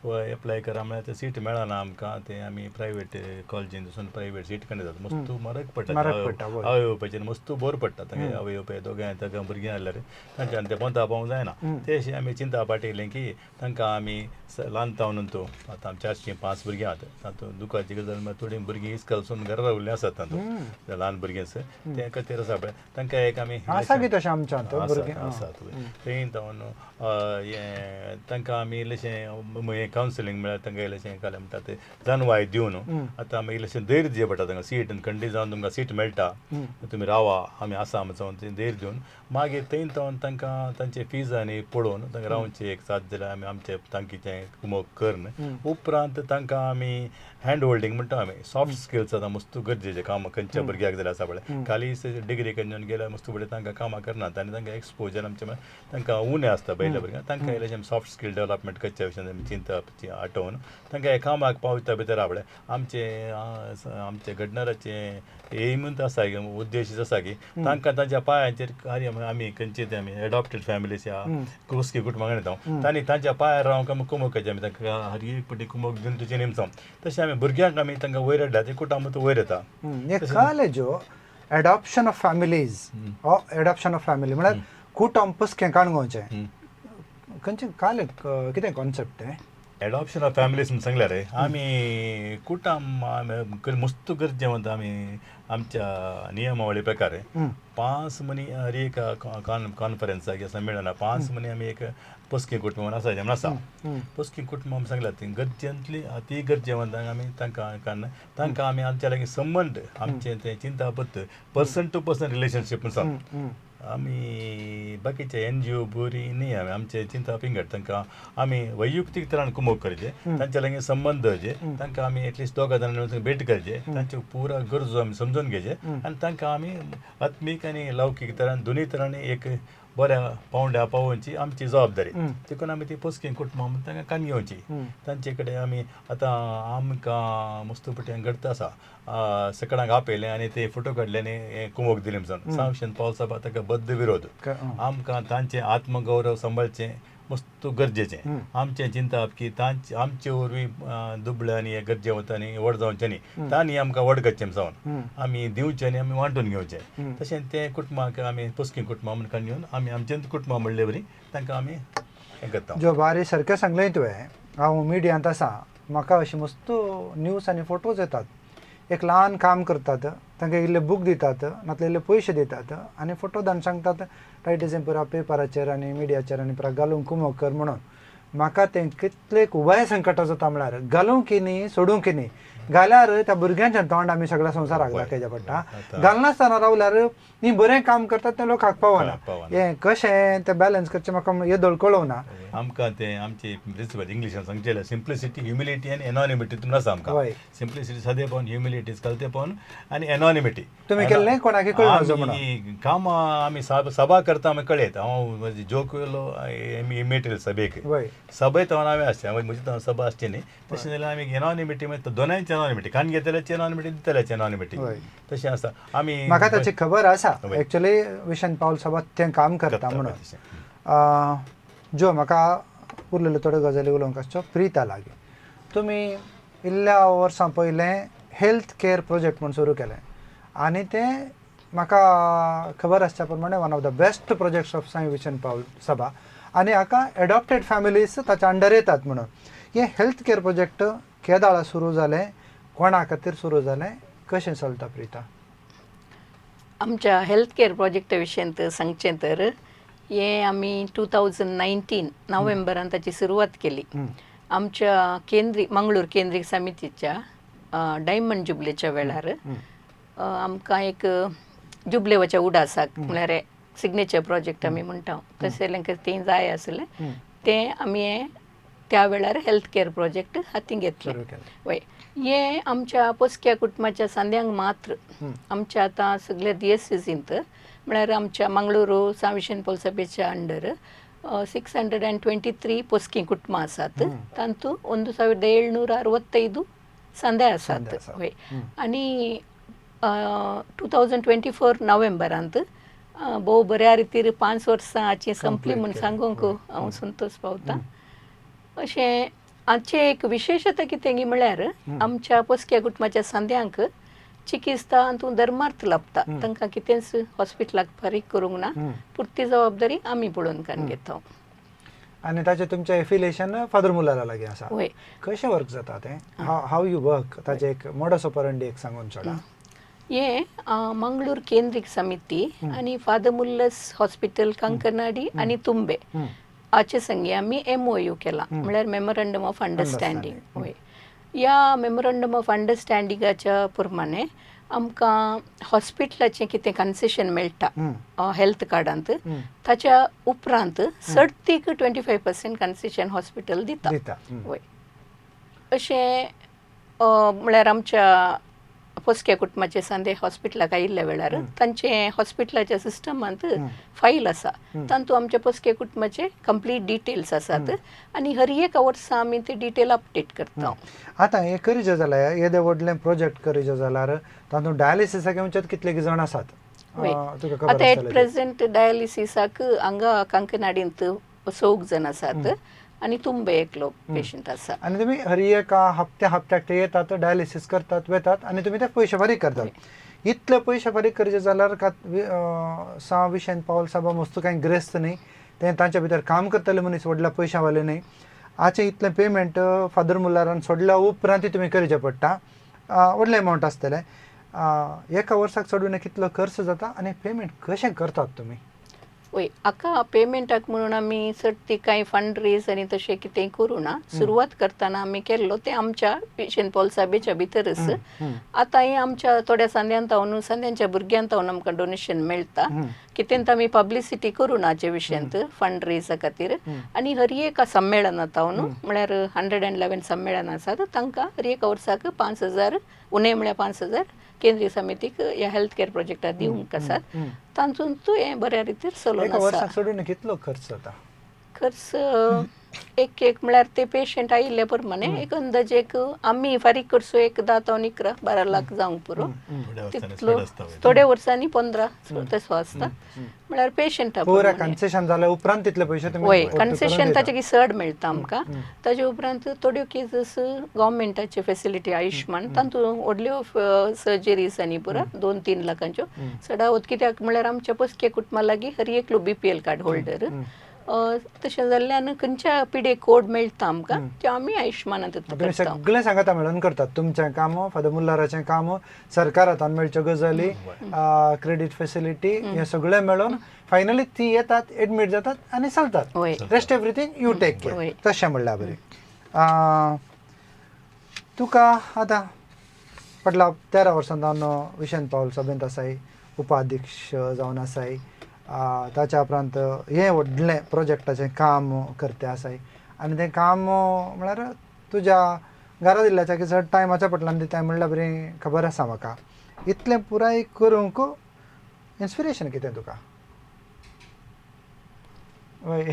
एप्लाय करा म्हळ्यार तें सीट मेळना आमकां, तें आमी प्रायवेट कॉलेजीन वचून प्रायवेट सीट काडून जाता. मस्त म्हारग पडटा, आवय बापायचेर मस्त बोर पडटा. तांगे आवय बापाय दोगांय तांकां भुरगीं आसल्यार तांच्यान तें पोंता पावूंक जायना. ते अशें आमी चिंता पाटयलें की तांकां आमी ल्हान तावन तो आतां आमी 405 भुरगीं आहात, तातूंत दुखाची गजाल म्हळ्यार थोडीं भुरगीं इस्कॉल सोडून घरा रावल्लीं आसात. तातूंत ल्हान भुरगीं आसा ते खातीर आसा पळय तांकां एक आमी आसा की तशें आमच्यांत भुरगीं आसात थंय जावन हें तांकां आमी इल्लेशें हें कावन्सिलींग म्हळ्यार तांकां इल्लेशें कालें म्हणटा तें जानवाय दिवन आतां आमी इल्लेशें धैर्य दिवचें पडटा तांकां. सीट खंडीत जावन तुमकां सीट मेळटा, तुमी रावा, आमी आसा म्हणून तें धैर्य दिवन मागीर थंय जावन तांकां तांचे फीज आनी पळोवन तांकां रावचें एक सात जाल्यार आमी आमचे तांकीचें कुमोक करून उपरांत तांकां आमी हँड होल्डींग म्हणटा आमी. सॉफ्ट स्किल्स आतां मस्त गरजेचें काम खंयच्या भुरग्याक जाल्यार आसा पळय, खालीच डिग्री करून गेल्यार मस्त फुडें तांकां कामां करनात आनी तांकां एक्सपोजर आमचें तांकां उणें आसता पयल्या भुरग्यांक. तांकां इल्लेशें सॉफ्ट स्किल डेवलपमेंट करच्या विशयान आमी चिंतप आठोवन तांकां हे कामाक पावता भितर आवडे आमचें आमचे घडणाराचें एमूच आसा, उद्देश आसा की तांकां तांच्या पांयांचेर कार्य आमी खंयचे ते आमी एडॉप्टेड फॅमिलीज ह्या कुस्की कुटुंबां येता तांणी तांच्या पांयार रावंक आमी कुमोक करचें, आमी तांकां हर एक पटी कुमोक दिवन तुजें नेमचो. तशें आमी भुरग्यांक आमी तांकां वयर हाडल्या ते कुटुंब वयर येता. कळ्ळें जो adoption of families, adoption of family म्हळ्यार कुटुंब पसकें काणगोवचें खंयचें कालें कितें कॉन्सेप्ट तें? एडॉप्शन ऑफ फॅमिलीज म्हूण सांगल्यार रे आमी कुटुंब मस्त गरजेवंत आमी आमच्या नियमावळी प्रकारे 5 मनी हर एक कॉन्फरन्साक संमेलना 5 मनी आमी एक पोसकी कुटुंब आसा म्हणून आसा. पोसकी कुटुंब आमी सांगला ती गरजेंतली ती गरजेवंतांक आमी तांकां तांकां आमी आमच्या लागीं संबंद आमचें तें चिंतापत पर्सन टू पर्सन रिलेशनशीप म्हणून आमी बाकीचे एनजीओ बरी न्ही, आमी आमचे चिंता पिंगट तांकां आमी वैयक्तीक तरान कुमोक करचे, तांच्या लागीं संबंद दवरचे, तांकां आमी एटलिस्ट दोगा जाणां भेट करचे, तांच्यो पुरा गरजो आमी समजून घेवचे आनी तांकां आमी आत्मीक आनी लौकीक तरान दोनूय तरांनी एक बऱ्या पावंड्या पावोवची आमची जबाबदारी. देखून आमी ती पोसकी कुटुंबां म्हूण तांकां कान घेवची. तांचे कडेन आमी आतां आमकां मस्त पटी घडता आसा सकडांक आपयलें आनी ते फोटो काडले आनी कुमोक दिले म्हणून सांगशन पावल साहेब ताका बद्द विरोध. आमकां तांचें आत्मगौरव सांबाळचें मस्त गरजेचें. आमचें चिंताप की तांचे आमचे वरवीं दुबळे आनी गरजेवंत आनी व्हड जावचें न्ही, तांणी आमकां व्हड करचें जावन आमी दिवचें आनी आमी वांटून घेवचें. तशें तें कुटुंबाक आमी पोसकी कुटुंबां म्हूण काडून घेवन आमी आमचेंच कुटुंबां म्हणले वरी तांकां आमी हें करता. जो बारी सारकें सांगलें तुवें, हांव मिडियांत आसा, म्हाका अशें मस्त न्यूज आनी फोटोज येतात. एक ल्हान काम करतात, तांकां इल्ले बूक दितात, नातल्यार इल्ले पयशे दितात आनी फोटो धाडून सांगतात टायटीझम पुरा पेपराचेर आनी मिडियाचेर आनी पुरा घालूंक कुमोक कर म्हणून. म्हाका तें कितलें उबाय संकट जाता म्हळ्यार घालूंक की न्ही सोडूंक की न्ही, घाल्यार त्या भुरग्यांच्या तोंड आमी सगळ्या संवसाराक दाखयचें पडटा, घालनासतना रावल्यार न्ही बरें काम करतात तें लोकांक पावना. हें कशें तें बॅलन्स करचें म्हाका येदोळ कळोवना. आमकां तें आमची प्रिंसिपल इंग्लिशान सांगचेलें सिंप्लिसिटी, ह्युमिलिटी आनी एनॉनिमिटी तुमी आसा आमकां. सिंप्लिसिटी सादेपण, ह्युमिलिटी कलतेपण आनी एनॉनिमिटी. तुमी केल्लें कोणाक कळना. कामां आमी सभा करता आमी कळयत. हांव जोक वेलो इमेटेल सभेक सभेत हांव हांवें आसचें म्हजी सभा आसची न्ही, तशें जाल्यार आमी एनॉनिमिटी मागीर दोनांयची एनॉनिमिटी, कान घेतल्याची एनॉनिमिटी, दितल्याची एनॉनिमिटी तशें आसा. आमी म्हाका ताची खबर आसा एक्चुअली विशन पावल सभा तें काम करता म्हणून. जो म्हाका उरलेल्यो थोड्यो गजाली उलोवंक आसच्यो प्रिता लागीं. तुमी इल्ल्या वर्सां पयलें हेल्थ केअर प्रोजेक्ट म्हूण सुरू केलें आनी तें म्हाका खबर आसच्या प्रमाणे one of the best projects of Sai Vincent Paul Sabha आनी हाका एडॉप्टेड फॅमिलीज ताच्या अंडर येतात म्हणून. हें हेल्थ केअर प्रोजेक्ट केदाळा सुरू जालें, कोणा खातीर सुरू जालें, कशें चलता प्रिता? आमच्या हेल्थ केअर प्रोजेक्टा विशयांत सांगचें तर हें आमी 2019 नोव्हेंबरान ताची सुरवात केली. आमच्या केंद्रीय मंगळूर केंद्रीय समितीच्या डायमंड जुबलेच्या वेळार आमकां एक जुबलेवाच्या उडासाक म्हळ्यार सिग्नेचर प्रोजेक्ट आमी म्हणटा तशें तें जाय आसलें तें आमी हें त्या वेळार हेल्थ केअर प्रोजेक्ट हातीं घेतलें. सुरू केलें. वय, हें आमच्या पोसक्या कुटुंबाच्या सांद्यांक मात्र आमच्या आतां सगल्या दियसीसींत म्हळ्यार आमच्या मंगळुरू सांत विशेंत पॉल सभेच्या अंडर 623 पोसकी कुटुंबां आसात. तांतू 1765 सांदे आसात. सांदे आसात. वय, आनी 2024 नोव्हेंबरांत भोव बऱ्या रितीर 5 वर्सां हाची संपली Complete म्हूण केली. सांगूंक हांव संतोश पावता. अशें हाचें एक विशेशता कितें म्हळ्यार आमच्या पोसक्या कुटुंबाच्या सांद्यांक चिकित्सा हातूंत धर्मार्थ लाभता. तांकां कितेंच हॉस्पिटलाक फारीक करूंक ना, पुरती जबाबदारी आमी पळोवन काडून घेता. आनी ताचें तुमचें एफिलिएशन फादर मुलारा लागीं आसा. वय. कशें वर्क जाता तें, हाव you work, ताचें एक मोडस ऑपरंडी एक सांगून सोडा. हें मंगळूर केंद्रीक समिती आनी फादर मुल्लस हॉस्पिटल कंकनाडी आनी तुंबे हाचे संगी आमी MOU केला, म्हळ्यार मेमोरंडम ऑफ अंडरस्टँडींग. वय, ह्या मेमोरंडम ऑफ अंडरस्टँडिंगाच्या प्रमाणे आमकां हॉस्पिटलाचें कितें कन्सेशन मेळटा हेल्थ कार्डांत, ताच्या उपरांत सडतीक 25% कन्सेशन हॉस्पिटल दिता. दिता. वय, अशें म्हळ्यार आमच्या पोसक्या कुटुंबाचे सांदे हॉस्पिटलाक आयिल्ल्या वेळार तांचे हॉस्पिटलाच्या सिस्टमांत फायल आसा, तातूंत आमच्या पोसक्या कुटुंबाचे कंप्लीट डिटेल्स आसात आनी हर एका वर्सा आमी ते डिटेल अपडेट करता. आतां हें करीचें जाल्यार येदें व्हडलें प्रोजेक्ट करीचें जाल्यार तातूंत डायलिसिसाक घेवचे कितले जाण आसात? वय. तुका खबर आतां एट आसतलें. प्रेझेंट डायलिसिसाक हांगा कांकनाडींत 4 जाण आसात आनी तुंबे एकलो पेशंट आसा. आनी तुमी हर एका हप्त्या हप्त्याक ते येतात, डायलिसीस करतात, वेतात आनी तुमी ते पयशे फारीक करतात. इतले पयशे फारीक करचे जाल्यार सांत विशेंत पावल साबा मस्तू कांय ग्रेस्त न्ही, ते तांच्या भितर काम करतले मनीस व्हडल्या पयशां वाले न्ही. हाचें इतलें पेमेंट फादर मुल्लारान सोडल्या उपरांत तुमी करचें पडटा, व्हडलें एमावंट आसतलें. एका वर्साक चडून कितलो खर्च जाता आनी पेमेंट कशें करतात तुमी? वय, हाका पेमेंटाक म्हणून आमी चडटी कांय फंड रेज आनी तशें कितें करूं ना. सुरवात करतना आमी केल्लो तें आमच्या विशेंत पॉल साबेच्या भितरच. आतां हें आमच्या थोड्या सांद्यांत तावन, सांद्यांच्या भुरग्यांत तावन आमकां डोनेशन मेळटा. कितें आमी पब्लिसिटी करूं ना हाचे विशयांत फंड रेजा खातीर. आनी हर एका संमेळनात तावन, म्हळ्यार 111 संमेळनां आसात, तांकां हर एका वर्साक 5000, उणें म्हळ्यार 5000 केंद्रीय समितीक ह्या हेल्थ केअर प्रोजेक्टाक दिवंक आसात. तातूंत हें बऱ्या रितीर चलोन एका आसा. वर्साक चडून कितलो खर्च जाता? खर्च एक एक म्हळ्यार ते पेशंट आयिल्ल्या प्रमाणे एक अंदाज एक आमी फारीक करचो एक 10 तावन 11 12 लाख जावंक पुरो. थोड्या वर्सांनी तितलो चड आसता वय. थोड्या वर्सांनी 15 तसो आसता, म्हळ्यार पेशंटा पुरा कन्सेशन जाल्या उपरांत तितले पयशे तुमी वय, वट्टू करून कन्सेशन दिता. ताचे चड मेळटा आमकां. ताजे उपरांत थोड्यो केसीस गव्हर्मेंटाचे फेसिलिटी आयुश्मान, तातूंत व्हडल्यो सर्जरीज आनी पुरा 2-3 लाखांच्यो चडावत, कित्याक म्हळ्यार आमच्या पोसके कुटुंबा लागीं हर एकलो BPL card holder, तशें जाल्ल्यान खंयच्या पिडे कोड मेळटा आमकां त्यो आमी आयुश्मानांत तुमी करता. सगळें सांगाता मेळून करतात तुमचें काम, फादर मुल्लाराचें काम, सरकारांतल्यान मेळच्यो गजाली, क्रेडीट फेसिलिटी, हें सगळें मेळून फायनली ती येतात, एडमीट जातात आनी चलतात. वय. Rest everything you take care. वय. तशें म्हणल्यार बरें. तुका आतां फाटल्या 13 वर्सां जावन विशेंत पावल सभेंत आसाय, उपाध्यक्ष जावन आसाय, ताच्या उपरांत हें व्हडलें प्रोजेक्टाचें काम करते आसाय आनी तें काम म्हळ्यार तुज्या घरा दिल्ल्याच्या की चड टायमाच्या फाटल्यान दिताय म्हणल्यार बरी खबर आसा म्हाका. इतलें पुराय करूंक इन्स्पिरेशन कितें तुका? वय,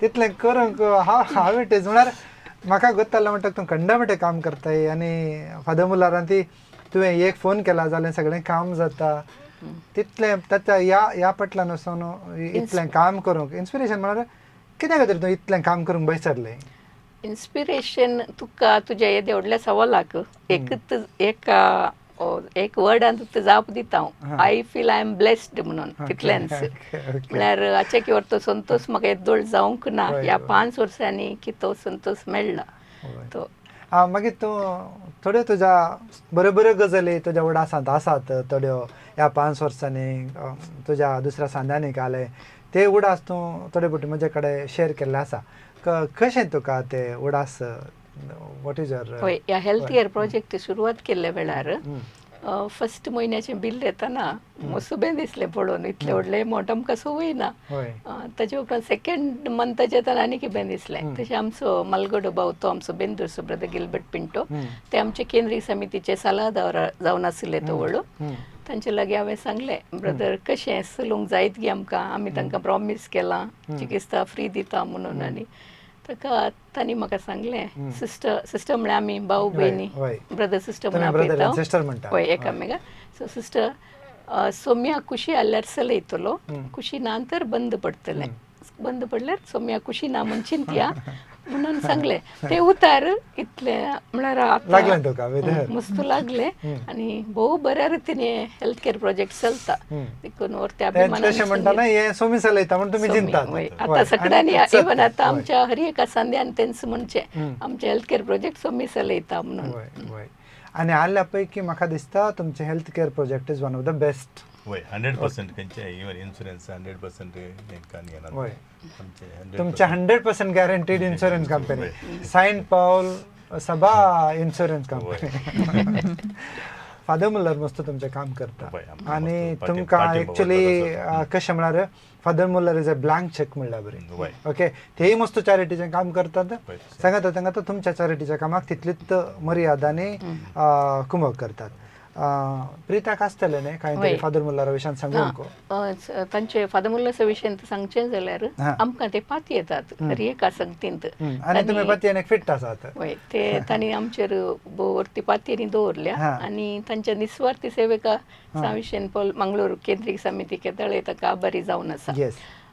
तितलें करूंक हाव it is, म्हळ्यार म्हाका गोत्तालें म्हणटा तूं खंडामटें काम करताय आनी फादर मुलारान ती तुवें एक फोन केला जाल्यार सगळें काम जाता. तितलें ताच्या ह्या पटल्यान वचोन इतलें काम करूंक इन्स्पिरेशन म्हळ्यार कित्या खातीर तूं इतलें काम करूंक बैसरलें? इन्स्पिरेशन तुका तुज्या येद्या व्हडल्या सवालाक एकच एका एक वर्डान तुका जाप दिता हांव, I feel I am blessed म्हणून, तितलेंच. म्हळ्यार हाचे किंवा तो संतोष म्हाका येदोळ जावंक ना, ह्या 5 वर्सांनी की तो संतोष मेळ्ळा तो. मागीर तूं थोड्यो तुज्या बऱ्यो बऱ्यो गजाली तुज्या उडासांत आसात थोड्यो ह्या 5 वर्सांनी तुज्या दुसऱ्या सांद्यांनी घाले ते उडास तूं थोडे फावटी म्हजे कडेन शेअर केल्ले आसा. कशें तुका ते उडास, what is your? हय, ह्या हेल्थ केअर प्रोजेक्ट सुरवात केल्ल्या वेळार फस्ट म्हयन्याचें बील येतना मस्तू दिसलें पळोवन, इतलें व्हडलें अमावंट आमकां संवय ना. ताजे उपरांत सेकंड मंथाचें येतना आनी कितें दिसलें. तशें आमचो मालगडो भाव, तो आमचो बेंदूरचो ब्रदर गिलबर्ट पिंटो, ते आमचे केंद्रीय समितीचे सलाहदार जावन आशिल्ले तो व्हडलो. तांचे लागीं हांवें सांगलें, ब्रदर कशें चलूंक जायत गे आमकां, आमी तांकां प्रॉमीस केलां चिकित्सा फ्री दिता म्हणून. आनी ताका तांणी म्हाका सांगलें, सिस्टर सिस्टर म्हळ्यार आमी भाव भयणी, ब्रदर सिस्टर म्हणून आपयता, हय एकामेका. सो सिस्टर सोम्या खुशी आल्यार चलयतलो, खुशी ना तर बंद पडटलें, बंद पडल्यार सोम्या खुशी ना म्हूण चिंतया म्हणून सांगलें. ते उतार इतले म्हळ्यार आतां मस्त लागले आनी भोव बऱ्या रितीन हे हेल्थ केअर प्रोजेक्ट चलता. देखून त्या आतां सगळ्यांनी, इवन आतां आमच्या हर एका संद्यान तेंच म्हणचें आमचें हेल्थ केअर प्रोजेक्ट सोमी चलयता म्हणून. आनी आल्या पैकी म्हाका दिसता तुमचें health care project is one of the best. वय 100% खंयचे इवन इन्शुरन्स 100% घेना. वय तुमचे 100% guaranteed insurance company, Saint Paul Sabha insurance company. Father Muller मस्त तुमचें काम करता आनी तुमकां एक्चुली कशें म्हळ्यार Father Muller is a blank cheque म्हणल्यार बरें. ओके, तेय मस्त चॅरिटीचें काम करतात. सांगाता सांगाता तुमच्या चॅरिटीच्या कामाक तितलीच मर्यादा आनी कुमक करतात. प्रिताक आसतलें न्ही कांय तरी फादर मुल्लरा विशयान सांगूंक? तांचे फादर मुल्लरा विशयान सांगचें जाल्यार आमकां ते पाती येतात हर एका संगतींत, आनी तुमी पातयेन फिट आसात. वय, ते तांणी आमचेर वरती पातयेनी दवरल्या आनी तांच्या निस्वार्थी सेवेका विशयान मंगळूर केंद्रीय समिती केदळे ताका आभारी जावन आसा.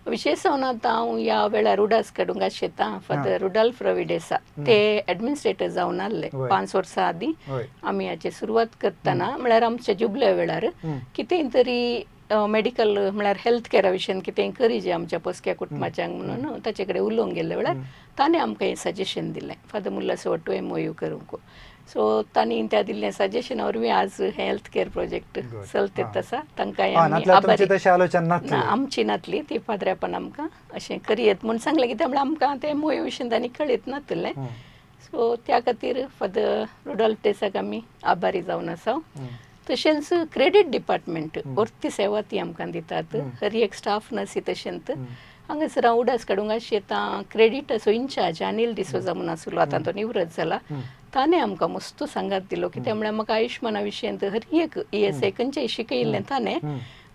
विशेश जावन आतां हांव ह्या वेळार उडास काडूंक आशेतां फादर रुडाल्फ रविडेसा, ते एडमिनिस्ट्रेटर जावन आसले 5 वर्सां आदीं. आमी हाची सुरवात करतना म्हळ्यार आमच्या जुबल्या वेळार कितेंय तरी मेडिकल म्हळ्यार हेल्थ केअरा विशयान कितेंय करीजे आमच्या पोसक्या कुटुंबाच्यांक म्हणून ताचे कडेन उलोवंक गेल्ल्या वेळार ताणें आमकां हें सजेशन दिलें फादर मुल्ला वट्टू एमओयू करूंक. सो तांणी त्या दिल्लें सजेशना वरवीं आज हें हेल्थ केअर प्रोजेक्ट चलतेत आसा. तांकां आमी आमची नातली ती पाद्र्यापान आमकां अशें करयेत म्हूण सांगलें, कित्याक म्हळ्यार आमकां तें एमओयू विशयान तांणी कळयत नातलें. सो त्या खातीर फादर रुडॉल्फ डेसाक आमी आभारी जावन आसा. तशेंच क्रेडीट डिपार्टमेंट वरती सेवा ती आमकां दितात, हर एक स्टाफ नर्सी. तशेंच हांगासर हांव उडास काडूंक आशेतां क्रेडिटाचो इन्चार्ज अनिल डिसोजा म्हूण आसलो, आतां तो निवृत्त जाला, ताणें आमकां मस्त सांगात दिलो. कित्याक म्हळ्यार म्हाका आयुश्माना विशयांत हर एक ESI खंयचेय शिकयिल्लें ताणें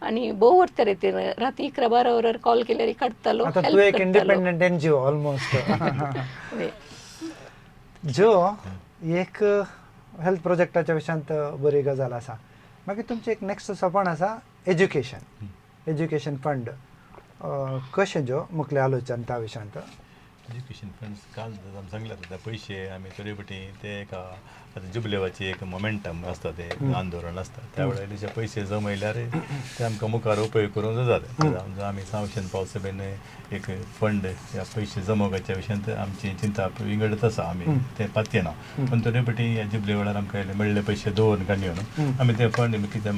आनी भोव वरते रितीन राती 11-12 वरार कॉल केल्यार काडटालो. तूं एक इंडिपेंडंट एनजीओ ऑलमोस्ट. जो एक हेल्थ प्रोजेक्टाच्या विशयांत बरी गजाल आसा. मागीर तुमचें एक नेक्स्ट सपन आसा एज्युकेशन, एज्युकेशन फंड कशें जो मुखलें आलोचन त्या विशयांत? एज्युकेशन फंड्स काल आमी सांगलें आतां पयशे आमी थोडे फावटी ते एका आतां जुबलेवाची एक मोमेंटम आसता, ते आंदोलन आसता, त्या वेळार इल्लेशे पयशे जमयल्यार ते आमकां मुखार उपयोग करूंक जाता. आमी सांवशेन पावसभेन एक फंड ह्या पयशे जमोवपाच्या विशयांत आमची चिंता विंगडच आसा, आमी ते पातयेना. पूण थोडे फावटी ह्या जुबले वेळार आमकां मेळ्ळे पयशे दवरून काडून आमी ते फंड कितें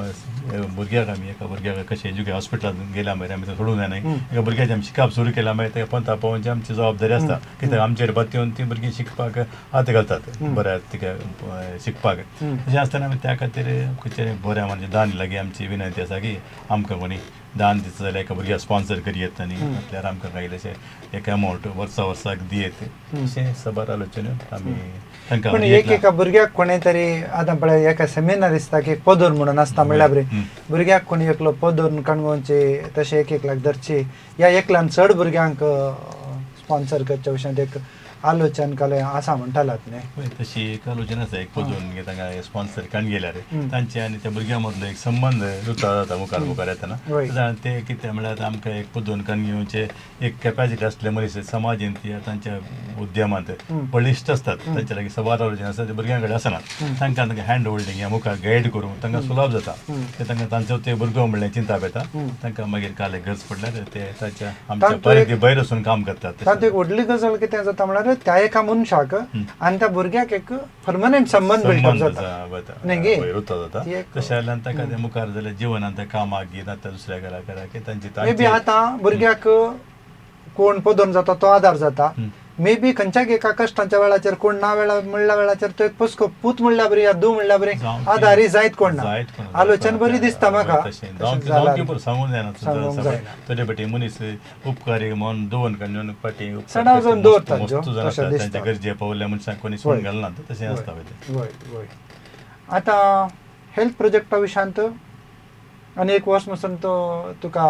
भुरग्याक आमी एका भुरग्याक कशें एज्युके हॉस्पिटलांत गेल्या मागीर आमी ते सोडूंक जायना, एका भुरग्याचें आमी शिकप सुरू केल्या मागीर ते पंता पावोवची आमची जबाबदारी आसता. कित्याक आमचेर पातयेवन ती भुरगीं शिकपाक हात घालतात बऱ्या तिका शिकपाक. तशें आसतना आमी त्या खातीर खंयचे बऱ्या म्हणजे दान लागीं आमची विनंती आसा की आमकां कोणी दान दिता जाल्यार एका भुरग्याक स्पॉन्सर करयेत आनी म्हटल्यार आमकां कांय इल्लेशें एक अमावंट वर्सा वर्साक दियेत अशें सबार आलोचन आमी तांकां. पूण एक एका भुरग्याक कोणें तरी आतां पळय एका सेमिनार दिसता की एक पदर म्हणून आसता, म्हणल्यार बरें भुरग्याक कोणी एकलो पदर काणकोणचे तशें एक एकल्याक धरची या एकल्यान चड भुरग्यांक स्पॉन्सर करच्या विशयांत एक आलोचन कले आसा म्हणटालात न्ही? तशी एक आलोचन आसा, एक पदून तांकां स्पॉन्सर काडून गेल्यार तांचे आनी त्या भुरग्यां मदलो एक संबंद रुता जाता मुखार मुखार येतना. ते कितें म्हळ्यार आमकां एक पदून काडून घेवचे एक कॅपॅसिटी आसले मनीस समाजीन ती तांच्या उद्यमांत बळिश्ट आसतात, तांचे लागीं सबार आलोचन आसता ते भुरग्यां कडेन आसना. तांकां तांकां हँड होल्डींग ह्या मुखार गायड करूंक तांकां सुलभ जाता. ते तांकां तांचो ते भुरगो म्हणलें चिंताप येता तांकां मागीर काल गरज पडल्यार ते ताच्या आमच्या परिधी भायर वचून काम करतात. तातूंत एक व्हडली गजाल कितें जाता म्हळ्यार त्या एका मनशाक आनी त्या भुरग्याक एक परमनंट संबंद जाता, जाता. तशें जाल्यार ताका ते मुखार जाल्यार जिवनांत कामाक घेता दुसऱ्या घरा करा की तांची मे बी आतां भुरग्याक कोण पदोन जाता तो आदार जाता, मे बी खंयच्याक एका कश्टांच्या वेळाचेर कोण ना वेळा म्हणल्या वेळाचेर तो एक पोसको पूत म्हणल्या बरी या दू म्हणल्या बरी आदारी जायत कोण ना. आलोचन बरी दिसता म्हाका. सांगूंक जायना, सांगूंक जायना. थोडे फाटी मनीस उपकारी म्हणून दवरून काडून फाटी सदां जावन दवरतात जो, तशें दिसता. तांच्या गरजे पावल्या मनशाक कोणी सोडून घालना, तशें आसता पळय. वय वय. आतां हेल्थ प्रोजेक्टा विशयांत आनी एक वर्स म्हणसून तो तुका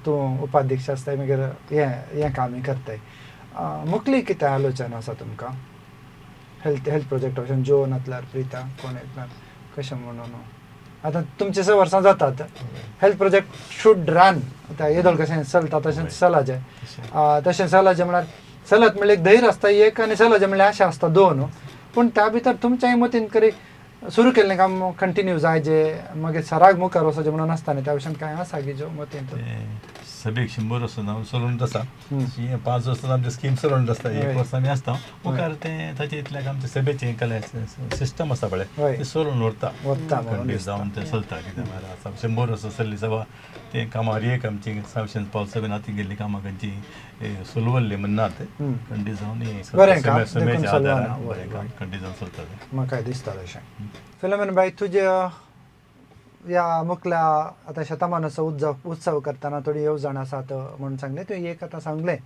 तूं उपाध्यक्ष आसताय, मागीर हें हें कामय करताय. मुखली कितें आलोचन आसा तुमकां हेल्थ हेल्थ प्रोजेक्टा विशयान? जो नातल्यार प्रिता कोण येतल्यार कशें म्हणून आतां तुमचे 6 वर्सां जातात, हेल्थ प्रोजेक्ट should run. आतां येदोळ कशें चलता तशें चलाचें, तशें चलाचें म्हळ्यार चलत म्हणल्यार एक धैर्य आसता एक, आनी चलाचें म्हणल्यार आशा आसता दोन. पूण त्या भितर तुमच्याय मतीन करी सुरू केल्लें काम कंटिन्यू जायजे, मागीर सराग मुखार वचचें म्हणून आसता न्ही, त्या विशयान कांय आसा की जो मतीन? सभेक 100 वर्सां हांव चलोवन आसा, 5 वर्सां आमची स्कीम चलोवन आसता, 1 वर्स आमी आसता मुखार तें ताचे इतल्याक आमचे सभेचें कला सिस्टम आसा पळय तें चलोवन व्हरता, कंटिन्यू जावन तें चलता. कितें म्हळ्यार आतां 100 वर्सां चल्ली सभा तें कामार एक आमची सांविशेन पावसा बीन आतां गेल्ली कामां खंयची सोलवल्ली म्हणनात, कंटिन्यू जावन सभेच्या आदारान बरें काम कंटिन्यू जावन चलता तें. म्हाका दिसता तशें. फिलोमेन बाय, तुज्या ह्या मुखल्या आतां शतमानाचो उत्सव करतना थोडी येवजण आसात म्हणून सांगलें, तुवें एक आतां सांगलें.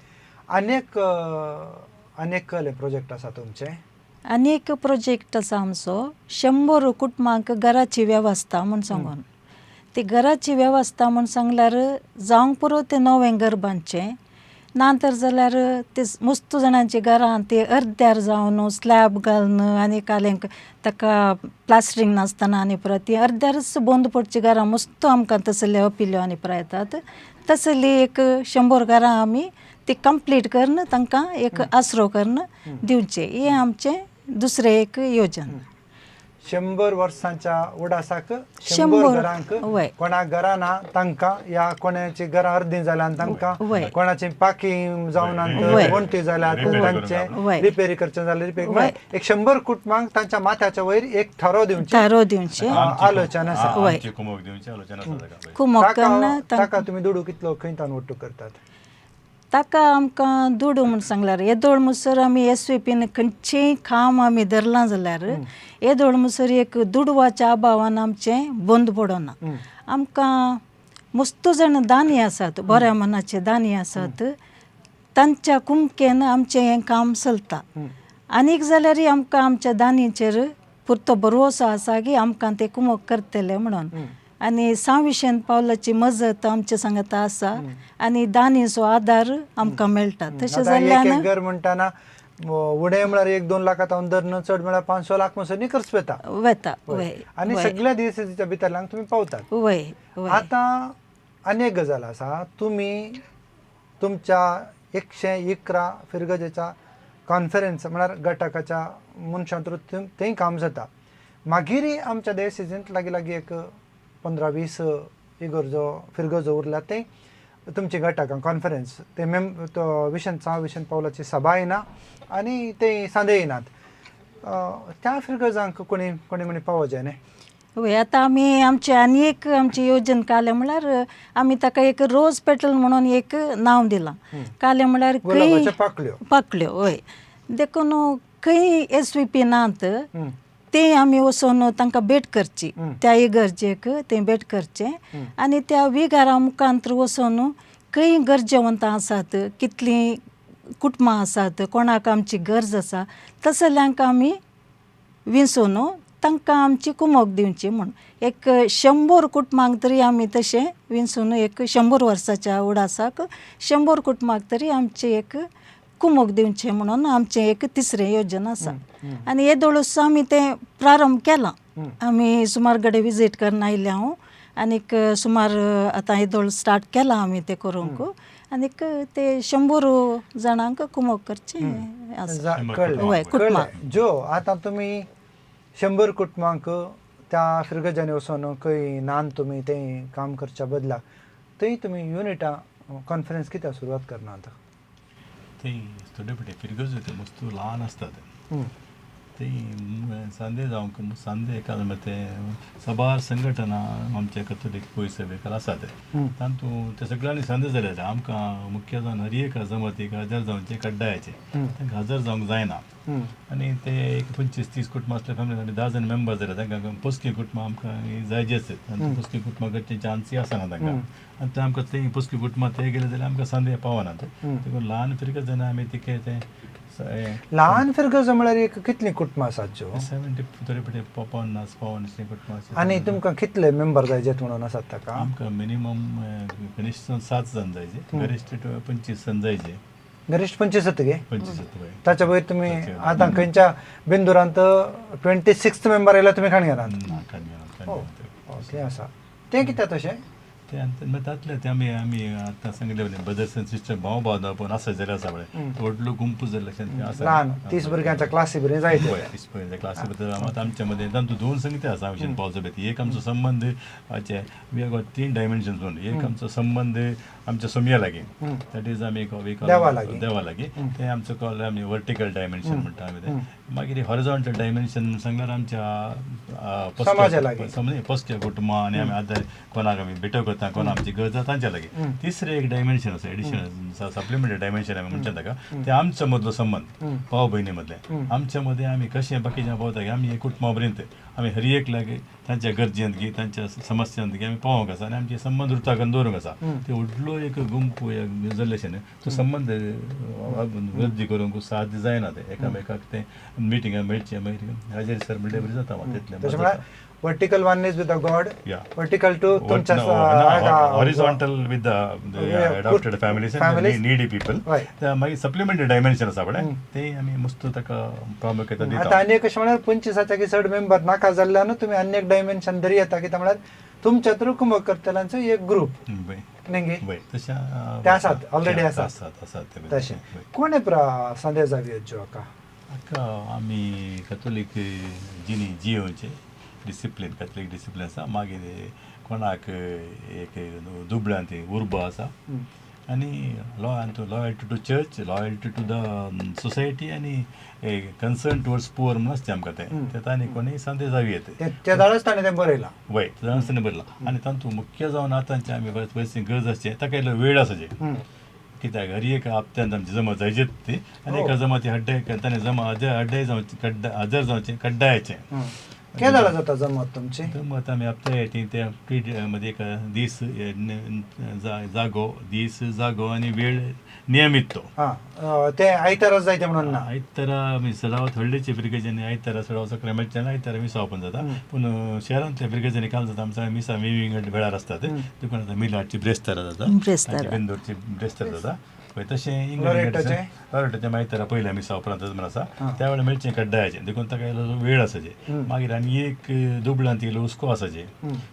आनी एक कहले प्रोजेक्ट आसा तुमचें? आनी एक प्रोजेक्ट आसा आमचो 100 कुटुंबांक घराची वेवस्था म्हूण सांगून. ती घराची वेवस्था म्हूण सांगल्यार जावंक पुरो तें नवें घर बांदचें, ना तर जाल्यार ते मस्त जाणांची घरां ती अर्द्यार जावन स्लॅब घालून आनी कालेंक ताका प्लास्टरींग नासतना आनी परत ती अर्द्यारच बंद पडची घरां मस्त आमकां तसले अपिल्यो आनी पुराय येतात. तसली एक 100 घरां आमी ती कंप्लीट करून तांकां एक आसरो करून दिवचें, हें आमचें दुसरें एक योजन. 100 वर्सांच्या उडासाक 100 घरांक, कोणाक घरां ना तांकां, या कोणाची घरां अर्दी जाल्यान तांकां, कोणाची पाकी जावन वण्टी जाल्यार तांचे रिपेरी करचें जाल्यार रिपेरी, एक 100 कुटुंबांक तांच्या माथ्याच्या वयर एक थारो दिवचें, थारो दिवचें आलोचन आसा. ताका तुमी दुडू कितलो खंय तावन वट्टू करतात? ताका आमकां दुडू म्हूण सांगल्यार येदोळ म्हणसर आमी एस वी पीन खंयचेंय काम आमी धरलां जाल्यार येदोळ म्हणसर एक दुडवाच्या अभावान आमचें बंद पडना. आमकां मस्त जाण दानी आसात, बऱ्या मनाचे दानी आसात, तांच्या कुमकेन आमचें हें काम चलता. आनीक जाल्यारय आमकां आमच्या दानीचेर पुरतो भरवसो आसा की आमकां ते कुमक करतले म्हणून. आनी सांविशेन पावलाची मजत आमच्या सांगता आसा आनी दानीचो आदार आमकां मेळटा. तशें जाल्ल्यान घर म्हणटाना उणें म्हळ्यार 1-2 लाखां तावन धरून चड म्हळ्यार 5-6 लाख म्हणसर निकर्स वता वता. आनी सगळ्या दिसाच्या भितरल्यान तुमी पावतात. आतां आनी एक गजाल आसा, तुमी तुमच्या 111 फिरगजेच्या कॉन्फरन्स म्हळ्यार घटकाच्या मनशां थ्रू तेंय काम जाता. मागीरय आमच्या देसींत लागीं लागीं एक 15-20 इगर्जो फिरगजो उरला ते तुमचे घटकां कॉन्फरन्स ते मेम तो विशन 6 पावलाची सभा येना आनी ते सांदे येनात, त्या फिरगजांक कोणी कोणी म्हणी पावो जाय न्ही. वय, आतां आमी आमचे आनी एक आमची योजन कालें म्हळ्यार आमी ताका एक रोज पेटल म्हणून एक नांव दिलां. कालें म्हळ्यार खंय पाकल्यो, पाकल्यो वय, देखून खंय एस वी पी नात ते आमी वचून तांकां भेट करची, त्या इगर्जेक ते भेट करचें आनी त्या विगारा मुखांत वचून खंय गरजेवंतां आसात, कितलीं कुटुंबां आसात, कोणाक आमची गरज आसा तसल्यांक आमी विंचून तांकां आमची कुमक दिवची म्हूण एक 100 कुटुंबांक तरी आमी तशें विंचून एक 100 वर्साच्या उडासाक 100 कुटुंबांक तरी आमची एक कुमक दिवचें म्हणून आमचें एक तिसरें योजन आसा. आनी येदोळूच आमी तें प्रारंभ केलां. आमी सुमार कडेन विजीट करून आयले हांव आनीक सुमार आतां येदोळ स्टार्ट केलां आमी तें करूंक आनीक ते 100 जाणांक कुमक करचें आसा. कळ्ळें जो आतां तुमी 100 कुटुंबांक त्या फिरगजांनी वचून खंय नान तुमी तें काम करच्या बदलाक थंय तुमी युनिटां कॉन्फरन्स कित्याक सुरवात करना आतां? थंय थोडे फावटी फिरगजो त्यो मस्त ल्हान आसतात, ती सांदे जावंक सांदे एका ते साबार संघटना आमचे कथोलीक पयस सभेकार आसा ते तातूंत ते सगळ्यांनी सांदे जाले. आमकां मुख्य जावन हर एक जमातीक हजर जावचें कड्डायाचें, तांकां हजर जावंक जायना. आनी ते एक 25-30 कुटुंबां आसले फॅमिली आमी 10 जाण मेंबर जाले, तांकां पोसकी कुटुंबां आमकां जायजी आसतात. आनी पोसकी कुटुंबां करचे चान्सूय आसना तांकां. आनी ते आमकां ते पोसकी कुटुंबां ते गेले जाल्यार आमकां सांदे पावनात. देखून ल्हान फिरगज जायना आमी तिके ते ल्हान फिरगज म्हळ्यार एक कितलीं कुटुंबां आसात ज्यो 70 थोडे पटे 50 54 कुटुंबां आसात. आनी तुमकां कितले मेंबर जायजे म्हणून आसात ताका? आमकां मिनिमम कनिश्ठ 7 जाण जायजे, गरिश्ठ 25 जाण जायजे. गरिश्ठ 25 जाता गे? 25 जाता. ताच्या वयर तुमी आतां खंयच्या बेंदुरांत 26 मेंबर आयल्यार तुमी खाण घेनात? ना, खाण घेनात. तें आसा तें कित्याक तशें? ते तातले ते आमी आमी आतां सांगिल्लें ब्रदर्स आनी सिस्टर भाव भाव पण आसा जाल्यार आसा पळय व्हडलो गुंपू जाल्ले आसा ल्हान 30 भुरग्यांच्या क्लासी बरें जायते. हय, 30 भुरग्यांच्या क्लासी भितर आतां आमच्या मदें तातूंत 2 संगती आसा आमचे पावसा. एक आमचो संबंद we have got 3 dimensions म्हणून. एक आमचो संबंद आमच्या सोमया लागीं, that is आमी देवा लागीं, देवा लागीं, तें आमचो कॉल आमी वर्टिकल डायमेन्शन म्हणटा आमी तें. मागीर हॉरिझॉन्टल डायमेन्शन सांगल्यार आमच्या पोसक्या कुटुंबां आनी आमी आदार कोणाक आमी भेटो करता, कोण आमची गरज आसा तांच्या लागीं. तिसरें एक डायमेन्शन आसा, एडिशनल सप्लिमेंटरी डायमेन्शन आमी म्हणटा ताका, तें आमच्या मदलो संबंद भाव भयणी मदलें. आमच्या मदें आमी कशें बाकीच्या पावता की आमी कुटुंबा पर्यंत आमी हर एक लागीं तांच्या गरजेंत गी तांच्या समस्यांत गी आमी पावोंक आसा आनी आमचे संबंद रुताकन दवरूंक आसा. ते व्हडलो एक गुंपू जाल्ले तो संबंद वृद्धी करूंक साध्य जायना. ते एकामेकाक ते मिटिंगां मेळचें मागीर हाजेर सर म्हणल्यार बरें जाता तितलें. Vertical one is with the God, yeah. Vertical two तुमच्या horizontal with the adopted families and needy people. मागीर सप्लिमेंटरी डायमेन्शन आसा पळय ते आमी मस्त ताका प्रामुख्यता दिता. आतां आनी एक अशें म्हळ्यार 25 चड मेंबर नाका जाल्ल्यान तुमी आनी एक डायमेन्शन धरी येता कितें म्हळ्यार तुमच्या थ्रू कुमक करतल्यांचो एक ग्रूप न्ही तशें ते आसात ऑलरेडी आसात तशें. कोण सांदे जावी ज्यो हाका हाका आमी कथोलीक जिणी जियोवचें डिसिप्लीन, कॅथलीक डिसिप्लीन आसा. मागीर कोणाक एक दुबळ्यांत उर्बा आसा आनी loyalty to church, loyalty to the society आनी कन्सर्न टुवर्ड्स पुअर म्हणून आसता आमकां तें. तें तांणी कोणीय सांदे जावी येता त्या दाळच ताणें तें बरयलां. वय, त्या दाळच ताणें बरयलां. आनी तातूंत मुख्य जावन आतांचे आमी पयशे गरज आसचे ताका इल्लो वेळ आसचे कित्याक हर एक हप्त्यांत आमची जमा जायचीच ती. आनी एका जमाती हड्डे ताणें जमा हड्डे जावचें कड्डा हजर जावचें कड्डायाचें. केदाळा जाता जमत तुमची? जमत आमी हप्त्या एटी ते मदीं एक दीस जागो, दीस जागो आनी वेळ नियमीत तो. ते आयतारा जायते म्हणून ना? आयतारा आमी सडावत व्हडलेचे फिरगजांनी आयतारा सडाव सगळें मेळचें ना, आयतारा मिसाव पण जाता. पूण शहरांतल्या फिरगजांनी काल जाता आमच्या मिसा विंगड वेळार आसतात. देखून आतां मिलाडची ब्रेस्तारा जाता, बेंदूरची ब्रेस्तार जाता. तशें लोरेटाचें आयतारा पयल्या मिसा उपरांतच म्हण आसा त्या वेळार मेळचें कड्डायाचें. देखून ताका इल्लो वेळ आसाचे. मागीर आनी एक दुबळ्यांत इल्लो हुस्को आसाचे,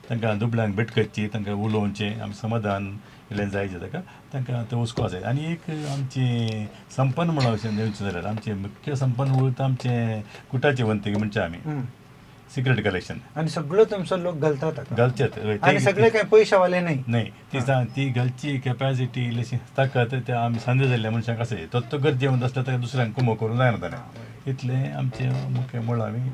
तांकां दुबळ्यांक भेट करची, तांकां उलोवचें, आमी समाधान इल्लें जायचें ताका, तांकां तो हुस्को आसा. आनी एक आमचें संपन्न म्हणून अशें दिवचें जाल्यार आमचें मुख्य संपन्न उरता आमचें कुटाचें वंतीक म्हणचें आमी सिक्रेट कलेक्शन. आनी सगळो तुमचो लोक घालतात घालचेत आनी सगळे काय पयशावाले न्ही न्ही ती ती घालची कॅपॅसिटी इल्लीशी ताकत ते आमी सांदे जाल्ल्या मनशांक आसा. तो तो गरजेवंत आसता ताका दुसऱ्यांक कुमो करूंक जायना ताणें. इतलें आमचें मुख्य मुळ आमी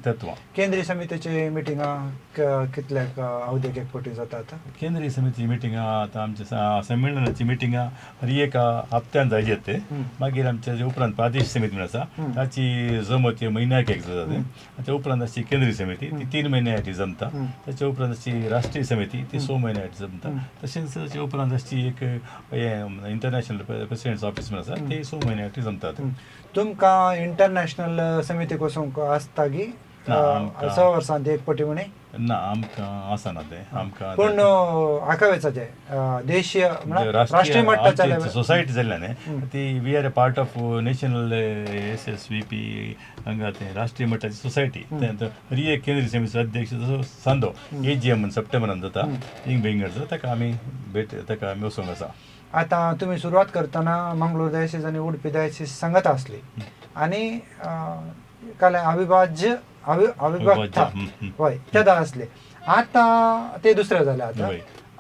तत्वां. केंद्रीय समितीची मिटिंगां कितल्याक अवधेक एक फावटी जातात? केंद्रीय समितीची मिटिंगां आतां आमच्या संमेलनाची मिटिंगां हर एका हप्त्यान जायचे ते. मागीर आमच्या उपरांत प्रादेशीक समिती म्हणून आसा ताची जमत म्हयन्याक एक जाता. त्या उपरांत आसची केंद्रीय समिती ती 3 म्हयन्या फाटी जमता. ताच्या उपरांत आसची राष्ट्रीय समिती ती 6 म्हयन्या फाटी जमता. तशेंच ताच्या उपरांत आसची एक इंटरनॅशनल प्रेसिडेंट्स ऑफिस म्हणून आसा ते 6 म्हयन्या फाटी जमतात. तुमकां इंटरनॅशनल समितीक वचूंक आसता की 6 वर्सांत एक पटी म्हणे? ना, आमकां आसना तें आमकां. पूण हाका वचचें देशीय राष्ट्रीय मट्टाच्या सोसायटी जाल्ल्यान ती we are a part of national SSVP हांगा तें राष्ट्रीय मट्टाची सोसायटी. हर एक केंद्रीय समितीचो अध्यक्ष जसो सांदो AGM म्हूण सप्टेंबरान जाता इंग बेंगड जाता ताका आमी भेट ताका आमी वचूंक आसा. आतां तुमी सुरवात करतना मंगळूर डायसीस आनी उडपी डायसीस सांगत आसली आनी काल अविभाज्य अविभक्त हय तेदा आसले. आतां ते दुसरे जाले. आतां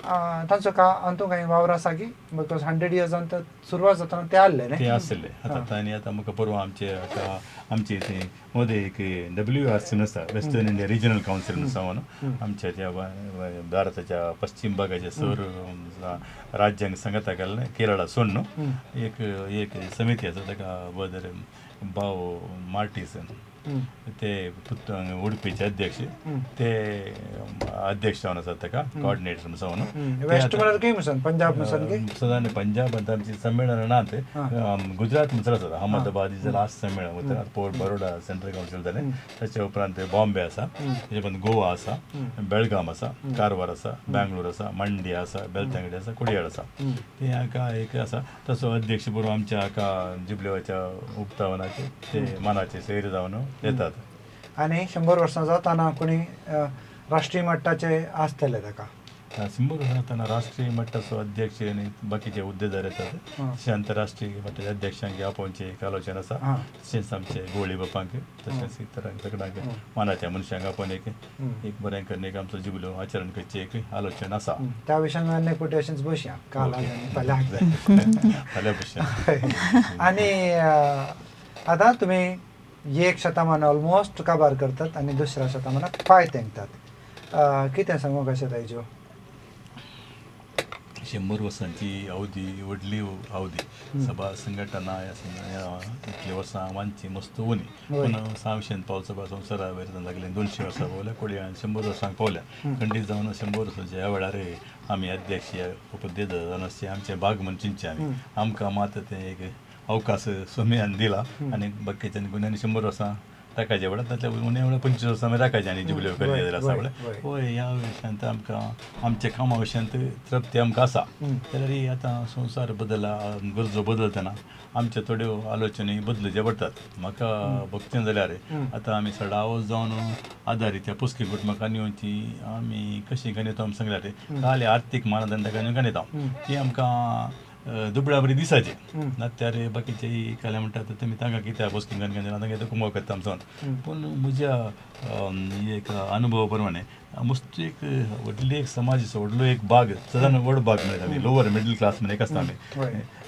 तांचो का अंतू कांय वावर आसा की because 100 इयर्सान तर सुरवात जातना ते आहले न्ही ते आसले. आतां तांणी आतां म्हाका परवा आमचे आतां आमचे ते मदें एक WRC आसा, वेस्टर्न इंडिया रिजनल कावन्सील म्हणून आसा न्हू, आमच्या त्या भारताच्या पश्चिम भागाच्या सर राज्यांक सांगाता घालून केरळा सोडून न्हू एक एक समिती आसा, ताका बदर भाव मार्टीसन ते उडपीचे अध्यक्ष, ते अध्यक्ष जावन आसात, ताका कॉर्डिनेटर जावन. वेस्ट म्हळ्यार खंय म्हणून पंजाब म्हणून की सदां पंजाब आतां आमची संमेळनां नात, गुजरात म्हणसर आसात. अहमदाबाद is last संमेळन, उत्तरात पोर्ट बरोडा सेंट्रल कावन्सील जालें, ताच्या उपरांत बॉम्बे आसा, ताच्या उपरांत गोवा आसा, बेळगाम आसा, कारवार आसा, बेंगलोर आसा, मंडी आसा, बेलतंगडी आसा, कुडियाळ आसा. ते हाका एक आसा तसो अध्यक्ष बरोबर आमच्या हाका जुबलेवाच्या उक्तावनाचे ते मानाचे सैर जावन येतात. आनी 100 वर्सां जातना कोणी राष्ट्रीय मट्टाचे आसतले ताका 100 वर्सां जातना राष्ट्रीय मट्टाचो अध्यक्ष आनी बाकीचे हुद्देदार येतात, तशें आंतरराष्ट्रीय मट्टाचे अध्यक्षांक आपोवचे एक आलोचन आसा, तशेंच आमचे गोळी बापांक तशेंच इतरांक सगळ्यांक मानाच्या मनशांक आपोवन एक एक बरें करून एक आमचो जुबलो आचरण करचें एक आलोचन आसा. त्या विशयान आनी एक फावटी अशेंच बसया काल आनी फाल्यां फाल्यां बसया. आनी आतां तुमी एक शतमान ऑलमोस्ट काबार करतात आनी दुसऱ्या शतमानाक पांय तेंकतात, कितें सांगू कशें ताज्यो? 100 वर्सांची अवधी व्हडली अवधी, सभा संघटना ह्या इतली वर्सां वांची मस्त उणी, पूण 600 पावल सभा संवसारा वयर लागले, 200 वर्सां पावल्या, कोडयान 100 वर्सांक पावल्या. खंडीत जावन 100 वर्सांच्या ह्या वेळार आमी अध्यक्ष उपदेश जावन आसचे आमचे भाग म्हूण चिंतचे आमी, आमकां मात तें एक अवकाश सोम्यान दिला आनी बाकीच्यान गुन्यांनी 100 वर्सां राखायचे वेळार तातल्या उण्या वेळार 25 वर्सां आमी राखायचे आनी जुबल्यो करचे जाल्यार आसा म्हळ्यार हय ह्या विशयांत आमकां आमच्या कामा विशयांत तृप्ती आमकां आसा. जाल्यार आतां संवसार बदलला, गरजो बदलतना आमच्यो थोड्यो आलोचनी बदलच्यो पडटात. म्हाका बगचें जाल्यार आतां आमी सडावत जावन आदारीत ह्या पोसकी कुटुंबाक येवची आमी कशी गणिता आमी सांगल्यार काल आर्थीक मानदंड गणिता ती आमकां दुबळ्या बरी दिसाचे नात्यार बाकीचे काल्या म्हणटात तुमी तांकां कित्याक पोसकी गण गण तांकां कुमो करता आमचो. पूण म्हज्या एक अनुभव प्रमाणे मस्त एक व्हडली एक समाजाचो व्हडलो एक भाग सदां व्हड भाग म्हणटा आमी लोवर मिडल क्लास म्हण एक आसता आमी,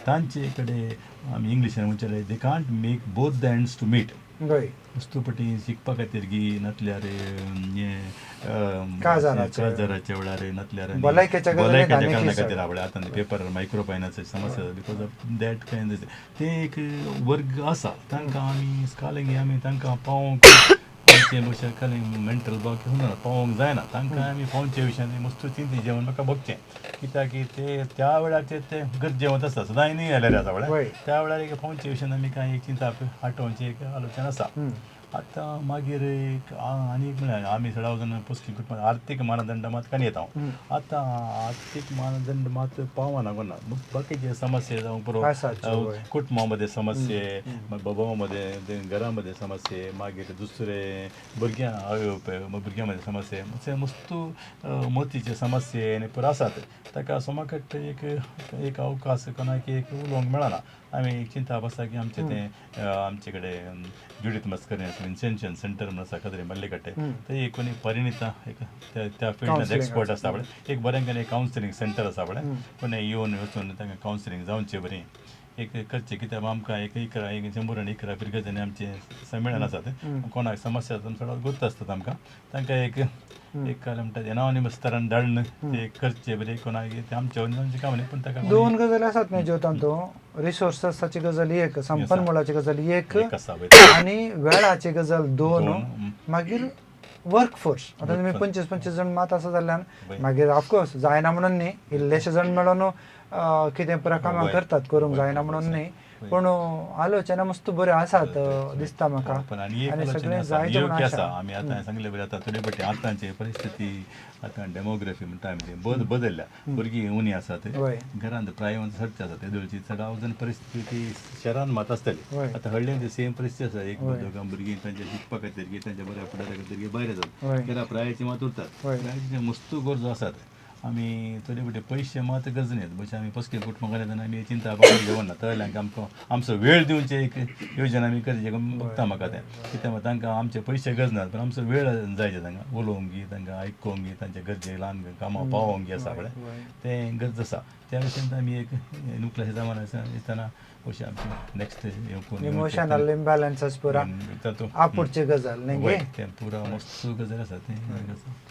तांचे कडेन आमी इंग्लिशान म्हणचे they can't make both the ends to meet. वस्तू पटी शिकपा खातीर गी नातल्यार हें काजाराच्या वेळार नातल्यार भलायकेच्या कारणा खातीर आवडल्या आतां पेपर मायक्रो फायनान्साची समस्या because of that kind ते एक वर्ग आसा तांकां आमी स्कालिंग आमी तांकां पावोवंक आमचे भशेन खाली मेंटल बाकी ना पावोवंक जायना, तांकां आमी पावचे विशयान मस्त चिंती जेवण म्हाका बगचें कित्याक की ते त्या वेळाचेर ते गरजेवंत आसता सदांय न्ही जाल्यार आसा म्हळ्यार त्या वेळार एक पावचे विशयान आमी कांय एक चिंता आठोवचें एक आलोचन आसा. आतां मागीर एक आनी एक म्हळ्यार आमी सदां जाण पोसकी कुटुंबां आर्थीक मानदंड मात काणी येता, आतां आर्थीक मानदंड मात पावना कोणा बाकीचे समस्या जावं पुरो कुटुंबा मदें समस्ये, बाबा मदें घरा मदें समस्ये, मागीर दुसरे भुरग्यां भुरग्यां मदें समस्ये, मस्त मतीचे समस्ये आनी पुरो आसात ताका सोमाकट एक एक अवकाश कोणाक एक उलोवंक मेळना. आमी चिंता आसा की आमचें तें आमचे कडेन जुडीत मस्करिन्हस विन्सेन्शियन सेंटर म्हणून आसा कदरी मल्लिकट्टे, थंय एक कोणी परिणिता एक त्या फिल्डांत एक्सपर्ट आसता पळय, एक बरें करून एक कावन्सिलींग सेंटर आसा पळय, कोणी येवन वचून तांकां कावन्सिलींग जावचें बरीं एक करचें कित्याक आमकां एक 11 एक 100 आनी 11 फिरगजांनी आमचें संमेळन आसात, कोणाक समस्या आसता चड गोत्त आसतात आमकां, तांकां एक एक काय म्हणटा एनॉनिमस तरान धाडून ते करचे बरें कोणाक ते आमचे आमचें काम न्ही. पूण ताका दोन गजाली आसात न्ही ज्यो तातूंत रिसोर्साची गजाल एक, संपन्मुळाची गजाल एक आनी वेळाची गजाल दोन, मागीर वर्क फोर्स. आतां तुमी 25-25 जण मात आसा जाल्ल्यान मागीर ऑफकोर्स जायना म्हणून न्ही, इल्लेशे जण मेळोन कितें पुरा कामां करतात, करूंक जायना म्हणून न्ही, पूण आलोचना मस्त बऱ्यो आसात दिसता म्हाका. आनी सगळें जायते म्हूण आसा. आमी आतां सांगले बरें आतां थोडे पटी आतांची परिस्थिती आतां डेमोग्राफी म्हणटा आमी ती बदलल्या, भुरगीं उणी आसात, घरांत प्रायवंत चडचे आसात, तेदोळची चडाव परिस्थिती शहरान मात आसतली. आतां हळ्ळेन सेम परिस्थिती आसा, एक दोगां भुरगीं तांच्या शिकपा खातीर तांच्या बऱ्या फुडारा खातीर भायर येतात, घरा प्रायाची मात उरतात, प्रायाची मस्त गरजो आसात. आमी थोडे मोटे पयशे मात गरज न्ही, पयशे आमी पसके कुटुंबां घालतना आमी चिंता पावल घेवना तळ्यांक आमकां आमचो वेळ दिवचे एक योजना आमी करची बघता म्हाका तें कित्याक तांकां आमचे पयशे गरज नात, पण आमचो वेळ जायचे तांकां उलोवंक तांकां आयकोंक तांच्या गरजे ल्हान कामां पावोवंक आसा पळय तें गरज आसा. त्या विशयान आमी एक नुकल्याशे जमाना येतना अशें आमचें नेक्स्ट इमोशनल इम्बॅलन्सस पुरा आपुडची गजाल न्ही? तें पुरा मस्त गजाल आसा तें,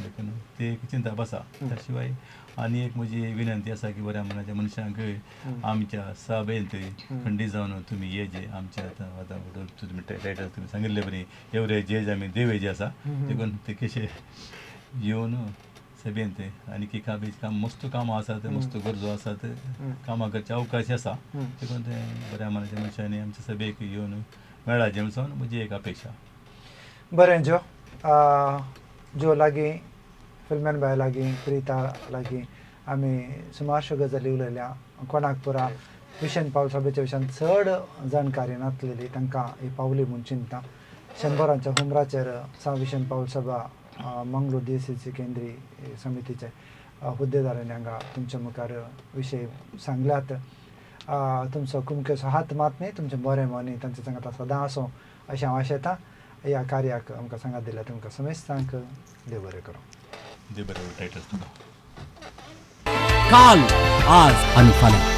देखून ती एक चिंता आसा. त्या शिवाय आनी एक म्हजी विनंती आसा की बऱ्या मनाच्या मनशांक आमच्या सभेंत खंडीत जावन तुमी ये जे आमच्या आतां आतां तुमी टायटल तुमी सांगिल्ले बरी एवरे जे आमी देवे जे आसा देखून ते कशे येवन सभेंत आनी की काबीज काम मस्त कामां आसात, मस्त गरजो आसात, कामां करचे अवकाश आसा, देखून ते बऱ्या मनाच्या मनशांनी आमच्या सभेक येवन मेळाचें म्हणून म्हजी एक अपेक्षा. बरें जो जो लागीं फिल्मेन बाय लागीं प्रिता लागीं आमी सुमारश्यो गजाली उलयल्या. कोणाक पुरा विशन पावल सभेच्या विशयान चड जाणकारी नासलेली तांकां ही पावली म्हूण चिंता. 100 हुमराचेर सा विशन पावल सभा मंगळूर DCC केंद्रीय समितीचे हुद्देदारांनी हांगा तुमच्या मुखार विशय सांगल्यात. तुमचो कुमकेचो हात मात न्ही, तुमचें बरें मन तांच्या सांगाता सदां आसूं अशें हांव आशेतां. ह्या कार्याक आमकां सांगात दिल्या तुमकां समेस्तांक देव बरें करूं. देव बरें करूं. टायटस तुका काल, आज आणि फाल्यां.